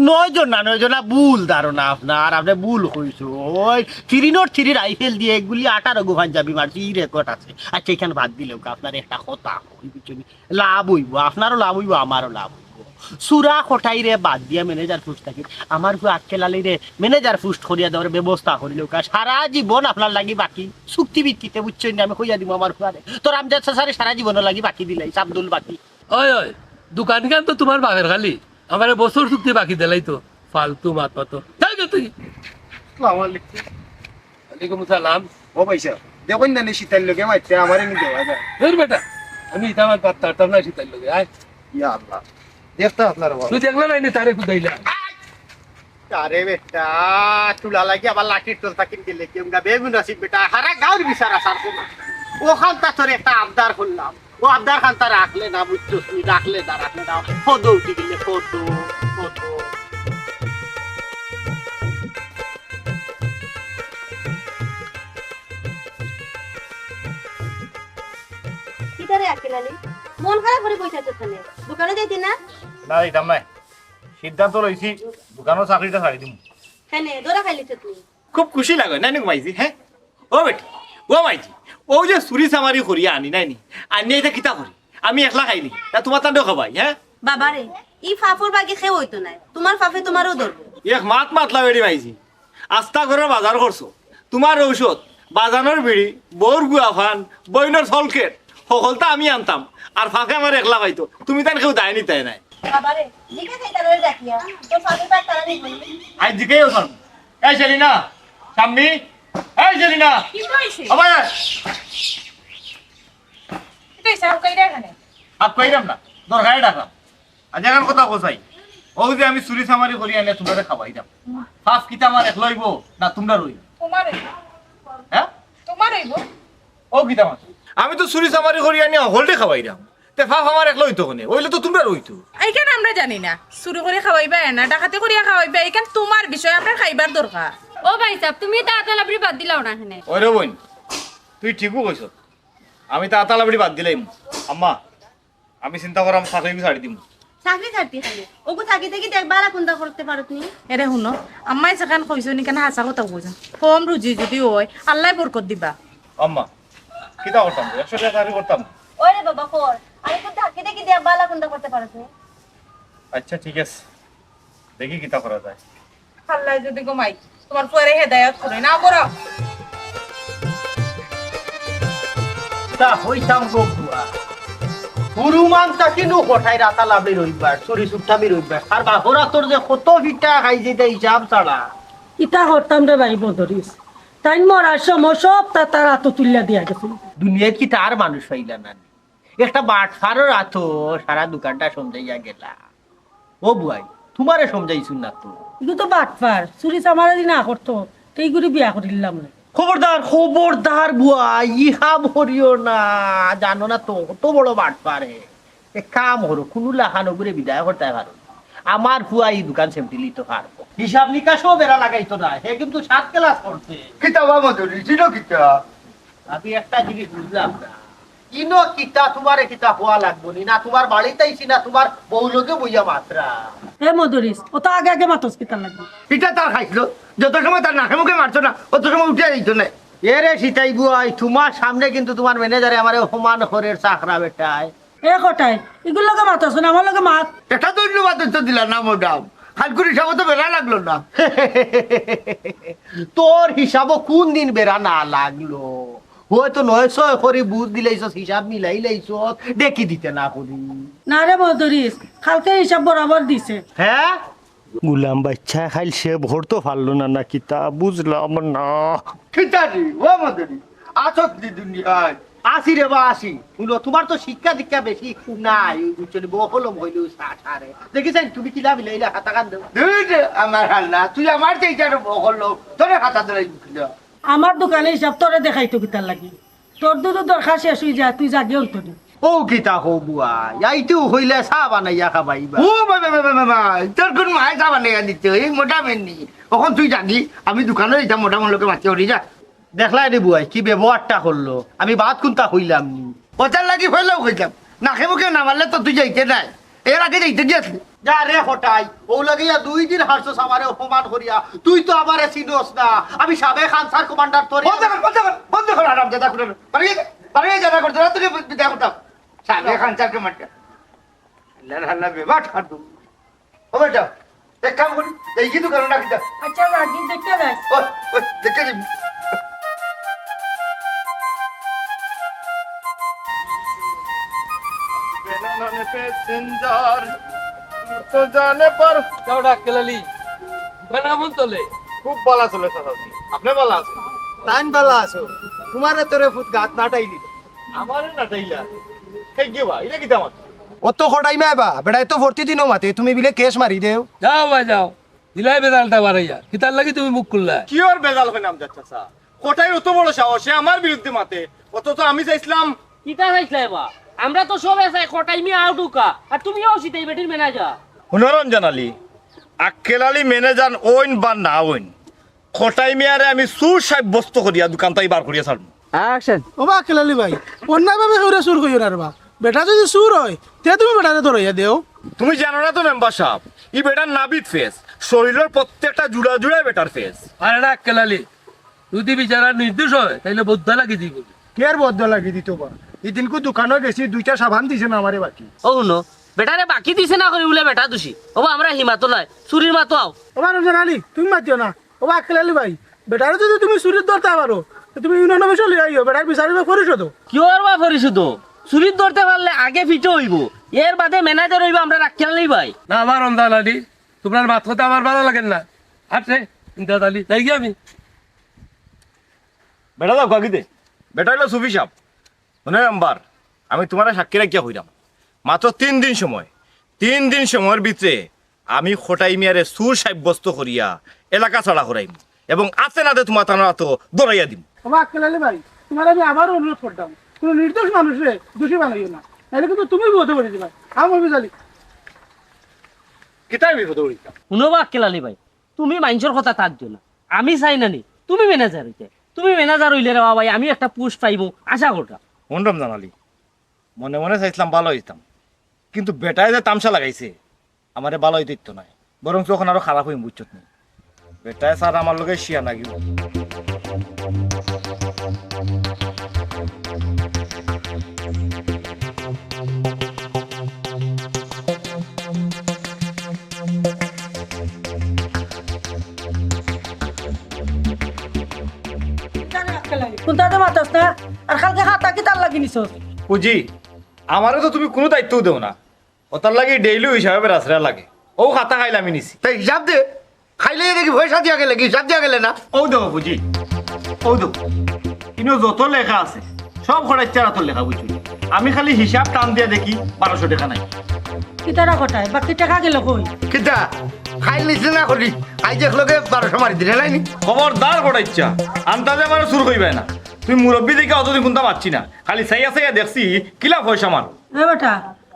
নয়জন না, নয়জন না, ভুল ধারণা আপনার, আপনে ভুল কইছো। অউ থ্রি নট থ্রি রাইফেল দিয়া এক গুল্লি আঠারো গু পাঞ্জাবি মারছি, ই রেকর্ড আছে। আচ্ছা, ইখান বাদ দিলাউক্কা, আপনারে একটা কথা কই, বুঝছো নি? লাভ অইবো, আপনারও লাভ অইবো, আমারও লাভ অইবো। চুরা কটাইরে বাদ দিয়া ম্যানেজার পোস্ট থাকি আমার ফুয়া আক্কেল আলীরে ম্যানেজার পোস্ট করিয়া দেওয়ার ব্যবস্থা করিলাউক্কা। সারা জীবন আপনার লাগি বাকি, চুক্তি ভিত্তিতে, বুঝছইন নি? আমি কইয়া দিমু আমার ফুয়ারে, তোর আমজাদ চাচারে সারা জীবনর লাগি বাকি দিলাইছ, আব্দুল বাকি। ওই, ওই, দুকানখান তো তোমার বাপের খালি, আমারে বছর চুক্তি বাকি দিলাইতো, ফালতু মাত মাতো। যাওগি তুই। আসসালামু আলাইকুম। ওয়ালাইকুম সালাম। ও ভাইসাব, দেখইন না নি সিতাইর লগে মাততে, আমারে নি দেওয়া যায়। ধুর বেটা, আমি ইতা আমার পাত্তা হারতাম না সিতাইর লগে, আয়। ইয়া আল্লাহ, দেখতা আপনার বাবা। তুই দেখলে না নি তারে কুদাইলা? আরে বেটা, চুলা লাগি আবার লাঠির তল থাকিন গেলে কি আমরা বেগুন আছি বেটা, হারা গাঁওর বিচার আসার কোনো। অখানতা তোর একটা আবদার করলাম, অউ আবদার খানতা রাখলে না, বুঝছস নি? রাখলে না, রাখলে না, ফদো উঠি গেলে ফদো, ফদো। কিতা রে আক্কেল আলী? মন খারাপ করি বইছস কেনে? দুকানো যাইতে না? না, যাইতাম নায়। সিদ্ধান্ত লইছি, দুকানর চাকরিটা ছাড়ি দিমু। কেনে, ধরা খাইলিছস নি? খুব খুশি লাগে, নায় নি গো মাইজি, হে? ও বেটি, ও মাইজি, অউ যে চুরি চামারি করিয়া আনি, নায় নি? আনিয়া ইতা কিতা করি? আমি একলা খাইনি, না তুমার তানরেও খাবাই, হে? বাবারে, ই ফাফর বাগি কেউ অইতো নায়, তুমার ফাফে তুমারেও ধরবো। এক মাত মাতলা বেটি মাইজি, আস্তা ঘরর বাজার করছো, তুমার ঔষধ, বাজানর বিড়ি, বউর গুয়া পান, বইনর সলকেট, হকলতা আমি আনতাম, আর ফাফে আমারে একলা পাইতো, তুমি তান কেউ দায় নিতায় নায়। বাবারে, জিকা খাই তারা ডাকিয়া, তোর ফাফে পাক তারা নিবি। আই জিকাইও শোন। এই সেলিনা, শাম্মী, এই সেলিনা। কিতা অইছে? আবার আয়। কিতা অইছে? আপ কইরা এখানে? আপ কইরাম না, দরকারে ডাকলাম। আজ এখান কথা কোথায়? অউ যে আমি চুরি চামারি করি আনিয়া তুমরারে খাবাইরাম। ফাফ কিতা আমার একলা অইবো না তুমরার অইবো? তোমার অইবো। হ্যাঁ? তোমার অইবো। অউ কিতা মাত? আমি তো চুরি চামারি করি আনিয়া হকলরে খাবাইরাম। তে পাপ আমার একলা অইতো কেনে? অইলে তো তুমরার অইতো। এইখান আমরা জানি না। চুরি করি খাওয়াইবা না, ডাকাতি করিয়া খাওয়াইবা, এইখান তুমার বিষয়, আমরার খাইবার দরকার। ও ভাইসাব, তুমি ইতা আতালাবড়ি বাদ দিলাও না কেনে? ওরে বইন, তুই ঠিকউ কইছস। আমি তো আতালাবড়ি বাদ দিলাইমু। আম্মা, আমি চিন্তা করাম চাকরি ছাড়ি দিমু। চাকরি ছাড়তি খালি? ওগু থাকি থাকি দেখ বালা কুন্তা করতে পারত নি? এরে হুনো, আম্মায় যেখান কইছইন, ইখান হাছা কথা কইছইন। কম রুজি যুদি অয়, আল্লায় বরকত দিবা। আম্মা, কিতা করতাম? একশো টেকা চাকরি করতাম। ওরে বাবা, কর। আর একটু থাকি থাকি দেখ বালা কুন্তা করতে পারত নি? আচ্ছা, ঠিক আছে, দেখি কিতা করা যায়। আল্লায় যুদি গো মাই, তুমার ফুয়ারে হেদায়ত করইন, না করো। তা কইতাম গো ফুয়া, হুরুমান থাকি নু কটাইর আতালাবড়ির অভ্যাস, চুরি চুট্টামির অভ্যাস। আর বাপর আতর যে কত ফিটা খাইছে, ইতা হিসাব ছাড়া। ইতা করতাম রে ভাই মদরিছ, তাইন মরার সময় সবতা তার আতো তুলিয়া দিয়া গেছইন। দুনিয়াত কিতা আর মানুষ পাইলা না নি? একটা বাটফারর আতো সারা দোকানটা সমজাইয়া গেলা। ও বুয়াই, তুমারে সমজাইছইন না তো? ইগু তো বাটফার, চুরি চামারি না করতো, তে ইগুরে বিয়া করিলাম না। খবরদার, খবরদার বুয়াই, ই কাম করিও না, জানো না তো কত বড় বাটফার হে। এক কাম করো, কুনু লাখান ওগুরে বিদায় করতায় পারো। আমার ফুয়া ই দোকান সেমটিলিতো পারবো। হিসাব নিকাশও বেড়া লাগাইতো না, হে কিন্তু সাত ক্লাস করছে। কিতা বা মদরি, ইনো কিতা? আমি একটা জিনিস বুঝলাম না। ইনো কিতা, তুমারে কিতা কওয়া লাগবো নি? না তুমার বাড়িত আইছি, না তুমার বউ লগে বইয়া মাতরাম। এ মদরিছ, অত আগে আগে মাতস কিতার লাগি? ইটা তার খাইছিল, যত সময় তার নাকে মুখে মারছো না, অত সময় উঠিয়া যাইতো না। এরে সিতাই বুয়াই, তুমার সামনে কিন্তু তুমার ম্যানেজারে আমারে অপমান করের চাকরা বেটায়। এ কটাই, ইগুর লগে মাতস না, আমার লগে মাত। এটা ধন্যবাদ তো দিলা না, ম্যাডাম। খালকুর হিসাবও তো বেড়া লাগলো না। তোর হিসাবও কোন দিন বেড়া না লাগলো? হয়তো নয় ছয় করি বুঝ দিলাইছস, হিসাব মিলাইলাইছস, দেখি দিতে না করি। না রে মদরিছ, কালকে হিসাব বরাবর দিছে। হ্যাঁ? গুলাম বাচ্চায় খাইল সে ভরতো পারলো না, না কিতা বুঝলাম না। কিতা রে, ও মদরি, আছত নি দুনিয়ায়? আছি রে বা, আছি। হুনো, তুমার তো শিক্ষা দীক্ষা বেশি নাই, বুঝছো নি? বহলম হইলেও সা-, সারে। দেখি চাইন, তুমি কিলা মিলাইলা, খাতা কান দেও। ধুর রে, আমার হাল্লা, তুই আমার চাইতে আরো বহলম। তোরে খাতা ধরাই দিছিল। আমার দোকানে হিসাব তোরে দেখাইতো কিতার লাগি? তোর দুধ দরকার শেষ হয়ে যায়, তুই জাগে অন্তরে। ও কিতা কও বুয়া, আইতেও হইলে চা বানাইয়া খাবাইবা। ও বাবা, বাবা, বাবা, তোর কোন মায়ে চা বানাইয়া দিতে, এই মোটা মেনি। অখন তুই জাগি, আমি দোকানো যাইতাম, মোটা মন লোকে মাতি হরি যা। দেখলাই রে বুয়াই, কি ব্যবহারটা করলো, আমি বাদ কুন্তা কইলাম নি। ওটার লাগি হইলেও কইতাম, নাকে মুখে না মারলে তো তুই যাইতে নাই। এর আগে যাইতে দিয়াছলি। যা রে হটাই, ও লাগিয়া দুই দিন হারছস আমারে অপমান করিয়া। তুই তো আমারে চিনস না। আমি সাবেক আনসার কমান্ডার তোরে। বন্ধ কর, বন্ধ কর, বন্ধ কর, আরাম দাদা করে। বাড়িয়ে, বাড়িয়ে যারা করতে, তোকে বিদায় করতাম। সাবেক আনসার কমান্ডার। আল্লাহ, আল্লাহ, বেবাট খাটু। ও বেটা, এক কাম করি, এই কিন্তু কারণ রাখি যা। আচ্ছা, রাখি, দেখতে যাই। ও, ও, দেখতে যাই। প্যাসেঞ্জার তো জানে পার। যাও ডাক্তার আলী, দোকান কেমন চলে? খুব ভালা চলে চাচাজি। আপনে ভালা আছইন? তাইন ভালা আছো? তুমারে তোরে ফুত গাত নাটাইলি। আমারে নাটাইলা? হে গিয়ে বা, ইটা কিতা মাত? অত কটাই মায় বা, বেটায় তো প্রতিদিনও মাতে, তুমি বিলে কেশ মারি দেও। যাও বা যাও, দিলাই বেজালটা বাড়াইয়া। কিতার লাগি তুমি মুখ খুললা? কিওর বেজাল অইন আমজাদ চাচা? কটাইর অত বড় সাহস, হে আমার বিরুদ্ধে মাতে। অথচ আমি চাইছলাম। কিতা চাইছলায় বা? আমরা তো সবে চাই কটাই মিয়া আউট অউক্কা, আর তুমিও অউ সিতাই বেটির ম্যানেজার। হুনো রঞ্জন আলী, আক্কেল আলী ম্যানেজার অইন বা না অইন, কটাই মিয়ারে আমি চুর সাব্যস্ত করিয়া দোকান থাকি বার করিয়া ছাড়মু। অ্যাকশন। ও বা আক্কেল আলী ভাই, অন্যায়ভাবে কেউরে চুর কইও না রে বা। বেটা যদি চুর অয়, তে তুমি বেটারে ধরাইয়া দেও। তুমি জানো না তো মেম্বার সাব, ই বেটার নাভিত ফেস, শরীলর প্রত্যেকটা জুড়া জুড়ায় বেটার ফেস। আরে না আক্কেল আলী, যদি বিচারা নির্দোষ অয়, তাইলে বদ্দা লাগি দিবো। কের বদ্দা লাগি দিতো বা? ইদিনকু দোকানো গেছি, দুইটা সাবান দিছে না আমারে বাকি। ও হুনো, বেটারে বাকি দিছে না করি বুলে বেটা দুষী। ও বা আমরা হিমাতো নাই, চুরির মাতো আও। ও বা রমজান আলী, তুমি মাতিও না। ও বা আক্কেল আলী ভাই, বেটারে যদি তুমি চুরিত ধরতায় পারো, তে তুমি ইউনিয়ন অফিসো লইয়া আইও, বেটার বিচার অইবো পরিষদো। কিওর বা পরিষদো? চুরিত ধরতে পারলে আগে পিঠো অইবো, এর বাদে ম্যানেজার অইবো আমরার আক্কেল আলী ভাই। না, আমার রমজান আলী, তুমরার মাত কথা আমার ভালা লাগের না। আচ্ছা, ইমদাদ আলী, যাইগি আমি। বেটা যাও কাকিতে। বেটা অইলো সুফি সাব। হুনো মেম্বার, আমি তুমারে সাক্ষী রাখিয়া কইরাম, মাত্র তিন দিন সময়, তিন দিন সময়র ভিতরে আমি কটাই মিয়ারে চুর সাব্যস্ত করিয়া এলাকা ছাড়া করাইমু এবং আতে নাতে তুমার তানার আতো ধরাইয়া দিমু। ও বা আক্কেল আলী ভাই, তুমারে আমি আবার অনুরোধ করতাম, কুনু নির্দোষ মানুষরে দুষী বানাইও না। নাইলে কিন্তু তুমি বিপদে পড়ি যিবায়। আমার বিজালি। কিতার বিপদে পড়ি যিতাম? হুনো বা আক্কেল আলী ভাই, তুমি মাইনষর কথাত আত দিও না। আমি চাই না নি তুমি ম্যানেজার অইতে। তুমি ম্যানেজার অইলে রে বা ভাই, আমি একটা পোস্ট পাইমু, আশা কররাম। হুন রমজান আলী, মনে মনে চাইছলাম ভালা অইতাম, কিন্তু বেটায় যে তামশা লাগাইছে, আমারে ভালা অইতে দিতো নায়, বরঞ্চ অখন আরো খারাপ অইমু, বুঝছত নি? বেটায় স্যার আমার লগে শিয়া নাগিব। কুনটাতে মাতস না? আর কালকে খাতা কিতার লাগি নিছস? বুঝি, আমারে তো তুমি কুনু দায়িত্বউ দেও না। অতার লাগি ডেইলি হিসাবে বেড়াছেড়া লাগে। অউ খাতা খাইল আমি নিছি। তে হিসাব দে। খাইলে দেখি পয়সা দিয়া গেলে কি হিসাব দিয়া গেলে না? অউ দেখো বুঝি, অউ দেখো, ইনো যত লেখা আছে, সব খরচ ছাড়া তোর লেখা বুঝি। আমি খালি হিসাব টান দিয়া দেখি বারোশো টেকা নাই। কিতারা কটায়? বাকি টেকা গেল কই? কিতা? খাইল নিছি না করি? আইজ একলগে বারোশো মারি দিলে নাইনি? খবরদার কটাইচ্ছা, আন্তাজে আমারে চুর কইবায় না। তুমি মুরব্বি দেখি অতদিন কুনতা মাতছি না, খালি চাইয়া চাইয়া দেখছি কিলা পয়সা মারো। এ বেটা,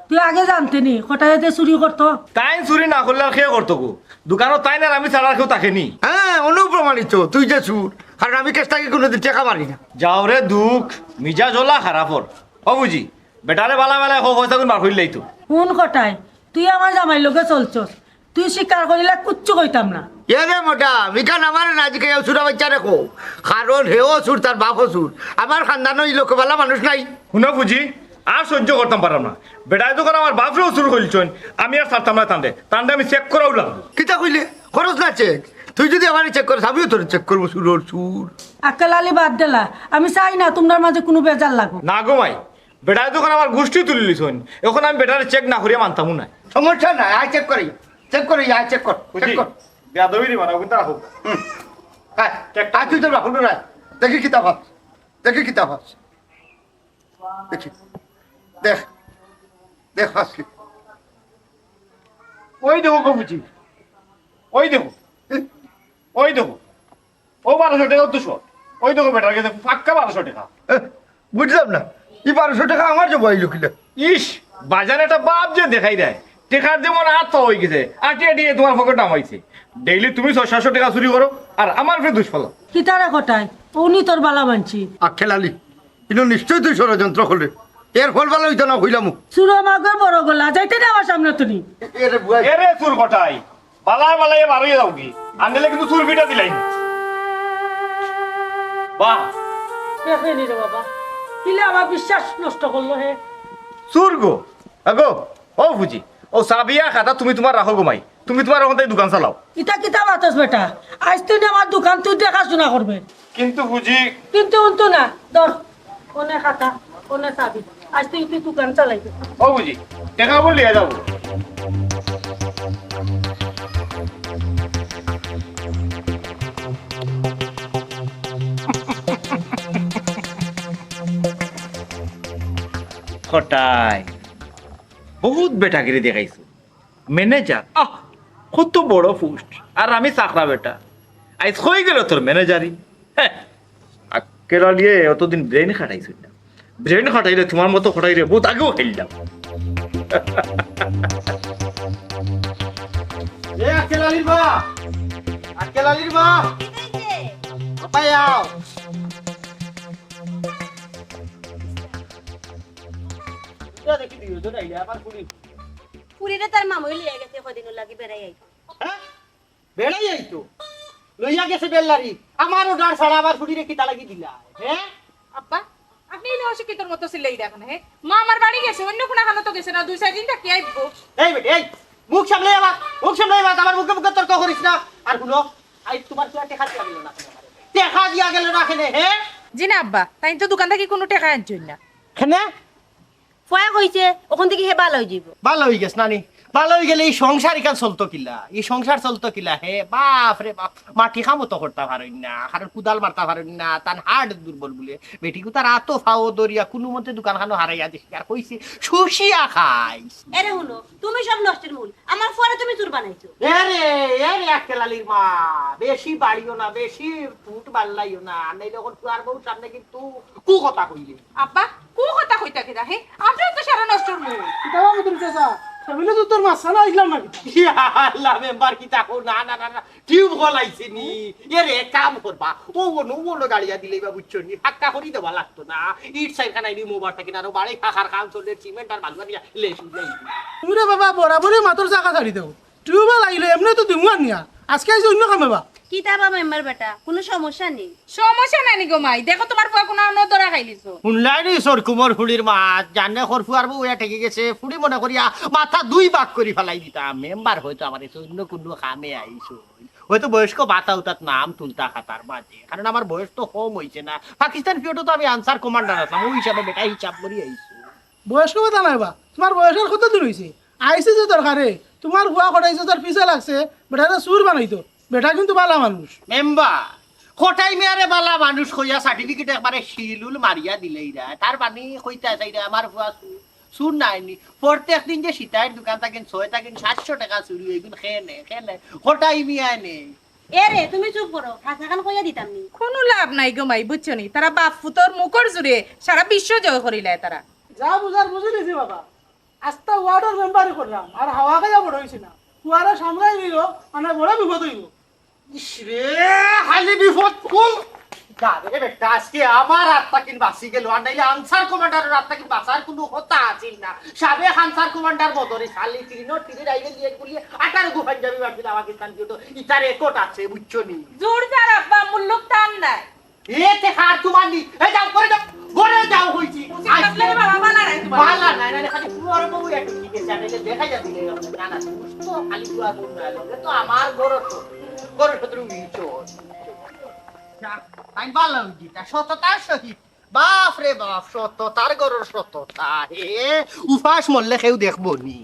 তুই আগে জানতে নি, কটায় যে চুরি করতো? তাইন চুরি না করলে আর কে করতো গো? দোকানো তাইন আর আমি ছাড়া আর কেউ থাকে নি? হ্যাঁ, অনুপ্রমাণিত তুই যে চুর, কারণ আমি কেস থাকি কুনুদিন টেকা মারি না। যাও রে দুখ, মিজাজ অলা খারাপর। ও বুঝি, বেটারে বালা বালা কও, পয়সাগুন বার করিলাই তো। হুন কটায়, তুই আমার জামাইর লগে চলছস, তুই স্বীকার করিলে কুচ্ছু কইতাম না। এরে মোটা, মিখান আমারে না জিকাইয়া চুরা বাইচ্চারে কও, কারণ হেও চুর, তার বাপও চুর। আমার খানদানো ই লোকে বালা মানুষ নাই। হুনো বুঝি, আর সহ্য করতাম পারলাম না। বেটায় যখন আমার বাপরেও চুর কইলছইন, আমি আর ছাড়তাম না তানরে। তানরে আমি চেক করাও লাগবো। কিতা কইলে? খরচ না চেক। তুই যদি আমারে চেক করস, আমিও তোরে চেক করবো, চুরর চুর। আক্কেল আলী বাদ দেলা, আমি চাই না তোমরার মাঝে কুনু বেজাল লাগুক। না গো মাই, বেটায় যখন আমার গুষ্টি তুলিলিছইন, অখন আমি বেটারে চেক না করিয়া মানতামও নায়। সমস্যা নাই, আয় চেক করি, চেক করি, আয় চেক কর, চেক বুঝি? কর। বেয়াদবির বানাও কিন্তু রাখো। হুম। আয়, চেক আয় তুই তোর বাপরে আয়। দেখি কিতা পাস, দেখি কিতা পাস। দেখি, দেখ, দেখ পাস কি। ওই দেখো গো বুঝি, ওই দেখো, এ? ওই দেখো, ও বারোশো টেকা তো শর্ট। ওই দেখো বেটার গেছে পাক্কা বারোশো টেকা। এ, বুঝলাম না, ই বারোশো টেকা আমার জমা অইলো কিলা? ইস, বাজারে একটা ভাব যে দেখাই দেয়, টেকার যেমন আত পাওয়া অইগেছে, আটিয়া আটিয়া তুমার পকেটো হামাইছে। ডেইলি তুমি ছয় সাতশো টেকা চুরি করো, আর আমার উপরে দুষ ফালাও। কিতারে কটায়? অউ নি তোর বালা মানছি। আক্কেল আলী, ইনো নিশ্চয় তুই ষড়যন্ত্র কররে। এর ফল বালা অইতো না কইলাম। চুরো মাগর বড় গলা, যাইতে দে আমার সামনে তুই। এরে বুয়াই। এরে চুর কটায়, বালায় বালায় বারইয়া যাওগি, আনলে কিন্তু চুল পিটা দিলাই। বাহ। দেখে নি রে বাবা, কিলা আমার বিশ্বাস নষ্ট করলো হে। চুর গো, আগো, ও বুঝি, ও চাবি আর খাতা তুমি তুমার রাখো গো মাই, তুমি তুমার অখন থাকি দোকান চালাও। ইতা কিতা মাতস বেটা? আইজ তুই না আমার দোকান তুই দেখাশোনা করবে। কিন্তু বুঝি। কিন্তু উন্তু না, ধর, কোনে খাতা, কোনে চাবি। আইজ তুই তুই দোকান চালাইবে। ও বুঝি, টেকা বলে লিয়া যাও। কটায়, বহুত বেটাগিরি দেখাইছো। ম্যানেজার, আহ, কত বড় পোস্ট, আর আমি চাকরা বেটা। আইজ কই গেল তোর ম্যানেজারি? হ্যাঁ, আক্কেল আলীয়ে অতদিন ব্রেন খাটাইছইন না। ব্রেন খাটাইলে তুমার মতো খাটাইলে বহুত আগেউ খাইলাম। এ আক্কেল আলীর মা, আক্কেল আলীর মা, বাবা আও। ইটা দেখি দুইজন আইলে আমার ফুরি। ফুরিরে তার মামুই লইয়া গেছে কদিনর লাগি বেড়াই আইতো। হ্যাঁ? বেড়াই আইতো? লইয়া গেছে বেল্লারি। আমার অর্ডার ছাড়া আমার ফুরিরে কিতা লাগি দিলা? হ্যাঁ? আব্বা, আপনি ইনো অশিক্ষিতর মতো চিল্লাই দেখেন, হে? মা আমার বাড়ি গেছে, অন্য কুনু কানো তো গেছে না, দুই চাইর দিন থাকি আইবো। এই বেটি, এই, মুখ সামলাই আবার, মুখ সামলাই আবার, আমার মুখে মুখে তর্ক করিস না। আর হুনো, আইজ তুমার কিতা টেকা দিয়া গেল না কেনে আমারে? টেকা দিয়া গেল না কেনে, হে? জি না আব্বা, তাইন তো দোকান থাকি কুনু টেকা আনছইন না। কেনে? ফয়া কইছে, অখন থাকি হে বালা অইযিবো। বালা অইগেছ নানি? বালা অইগেলে ই সংসার ইখান চলতো কিলা? ই সংসার চলতো কিলা? হে, বাফরে বাফ, মাটি কামও তো করতা পারইন না, কারণ কুদাল মারতা পারইন না, তান হার্ট দুর্বল বুলে। বেটি কুতার আতো ফাও ধরিয়া কুনুমতে দোকান খানো হারাইয়া দিছি, আর কইছে, "শুষিয়া খাইস।" এরে হুনো, তুমি সব নষ্টের মূল। আমার ফুয়ারে তুমি চুর বানাইছো। এরে, এরে আক্কেল আলীর মা, বেশি বাড়িও না, বেশি ফুট বাল্লাইও না, আর নাইলে অখন ফুয়ার বউর সামনে কিন্তু কু কথা কইলে। আব্বা, কু কথা কইতা কিতা, হে? আপনিও তো সারা নষ্টর মূল। কিতা বা মদরি চাচা, ফ্যামিলি তো তোর মাছ না আইলাম না কিতা? ইয়া আল্লাহ, মেম্বার কিতা কও? না, না, না, না, টিউব কল আইছে নি? এরে, এক কাম করবা, ও অনো, ও অনো গাড়িয়া দিলেই বা বুঝছো নি? হাক্কা করি দেওয়া লাগতো না। ইট সাইড খানাই নি মোবার থাকি না, আরো বাড়ি খাখার কাম চলে, সিমেন্ট আর বালু আনিয়া লেস উঠাই। তুমি রে বাবা, বরাবরই মাতর জাগা ছাড়ি দেও। টিউবওয়েল আইলে এমনে তো দিমু আনিয়া। আজকে আইছে অন্য কামে বা। কিতা বা মেম্বার বেটা, কুনু সমস্যা নি? সমস্যা নাই নি গো মাই, দেখো তুমার ফুয়া কুনু অন্য ধরা খাইলিছো। হুনলাই নি সরকুমর ফুড়ির মাত, জানে খর ফুয়ার বউ ইয়া ঠেকি গেছে, ফুড়ি মনে করিয়া মাথা দুই ভাগ করি ফালাই দিতাম। মেম্বার হয়তো আমার এসে অন্য কুনু কামে আইছো, হয়তো বয়স্ক ভাতা উঠাত নাম তুলতা খাতার মাঝে, কারণ আমার বয়স তো কম হইছে না। পাকিস্তান পিরিয়ডও তো আমি আনসার কমান্ডার আছলাম, ওই হিসাবে বেটা হিসাব করি আইছো। বয়স্ক ভাতা নাই বা, তুমার বয়স আর কতদিন হইছে? আইছে যে দরকারে, তুমার ফুয়া কটাই চাচার পিছে লাগছে, বেটারে চুর বানাইতো। বেটা কিন্তু বালা মানুষ। মেম্বার, কটাই মিয়ারে বালা মানুষ কইয়া সার্টিফিকেট একবারে সিলুল মারিয়া দিলেই রা। তার মানে কইতা চাইরা আমার ফুয়া চুর, চুর নায় নি। প্রত্যেক দিন যে সিতাইর দোকান থাকেন, ছয় থাকেন, সাতশো টাকা চুরি, এগুন খেয়ে নে, খেয়ে নে। কটাই মিয়া নে। এ রে, তুমি চুপ করো, হাছাখান কইয়া দিতাম নি। কুনু লাভ নাই গো মাই, বুঝছো নি? তারা বাপ ফুতর মুখর জুরে সারা বিশ্ব জয় করিলায় তারা। যা বুঝার বুঝি লিছি বাবা। আস্তা ওয়ার্ডর মেম্বারি করলাম, আর হাওয়া খাইয়া বড় হইছি না। ফুয়ারে সামলাই নিল, মানে বড় বিপদ হইব। ইস রে, খালি বিপদ কুল। যা রে বেটা, আজকে আমার আত্মা কিন বাঁচি গেল, আর নাইলে আনসার কমান্ডারের আত্মা কিন বাঁচার কুনু কথা আছিল না। সাবেক আনসার কমান্ডার বদরে সালি তিরিনো তিরির আইবে লিয়ে গুলিয়ে আঠারো গো পাঞ্জাবি বাঁচিল পাকিস্তান কি হতো, ইতার রেকর্ড আছে, বুঝছো নি? জোর যার আব্বা, মুল্লুক টান নাই। এ তে খার তোমার নি। এই যাও, ঘরে যাও, ঘরে যাও কইছি। উচিত আজকে থাকলে বাবা বালা নাই তোমার। বালা নাই, না, না, খালি পুয়ার বউ একটু ঠিক আছে, আমি এটা দেখাই যাবি, এই রকম। না, না, সুস্থ খালি পুয়ার বউ না, লোকে তো আমার ঘর তো, ঘর তো তুমি চোর। যা, তাই ভালো হইছি, তা সততার সহিত। বাপ রে বাপ, সততার ঘরর সততা, হে, উপাস মরলে কেউ দেখবো নি।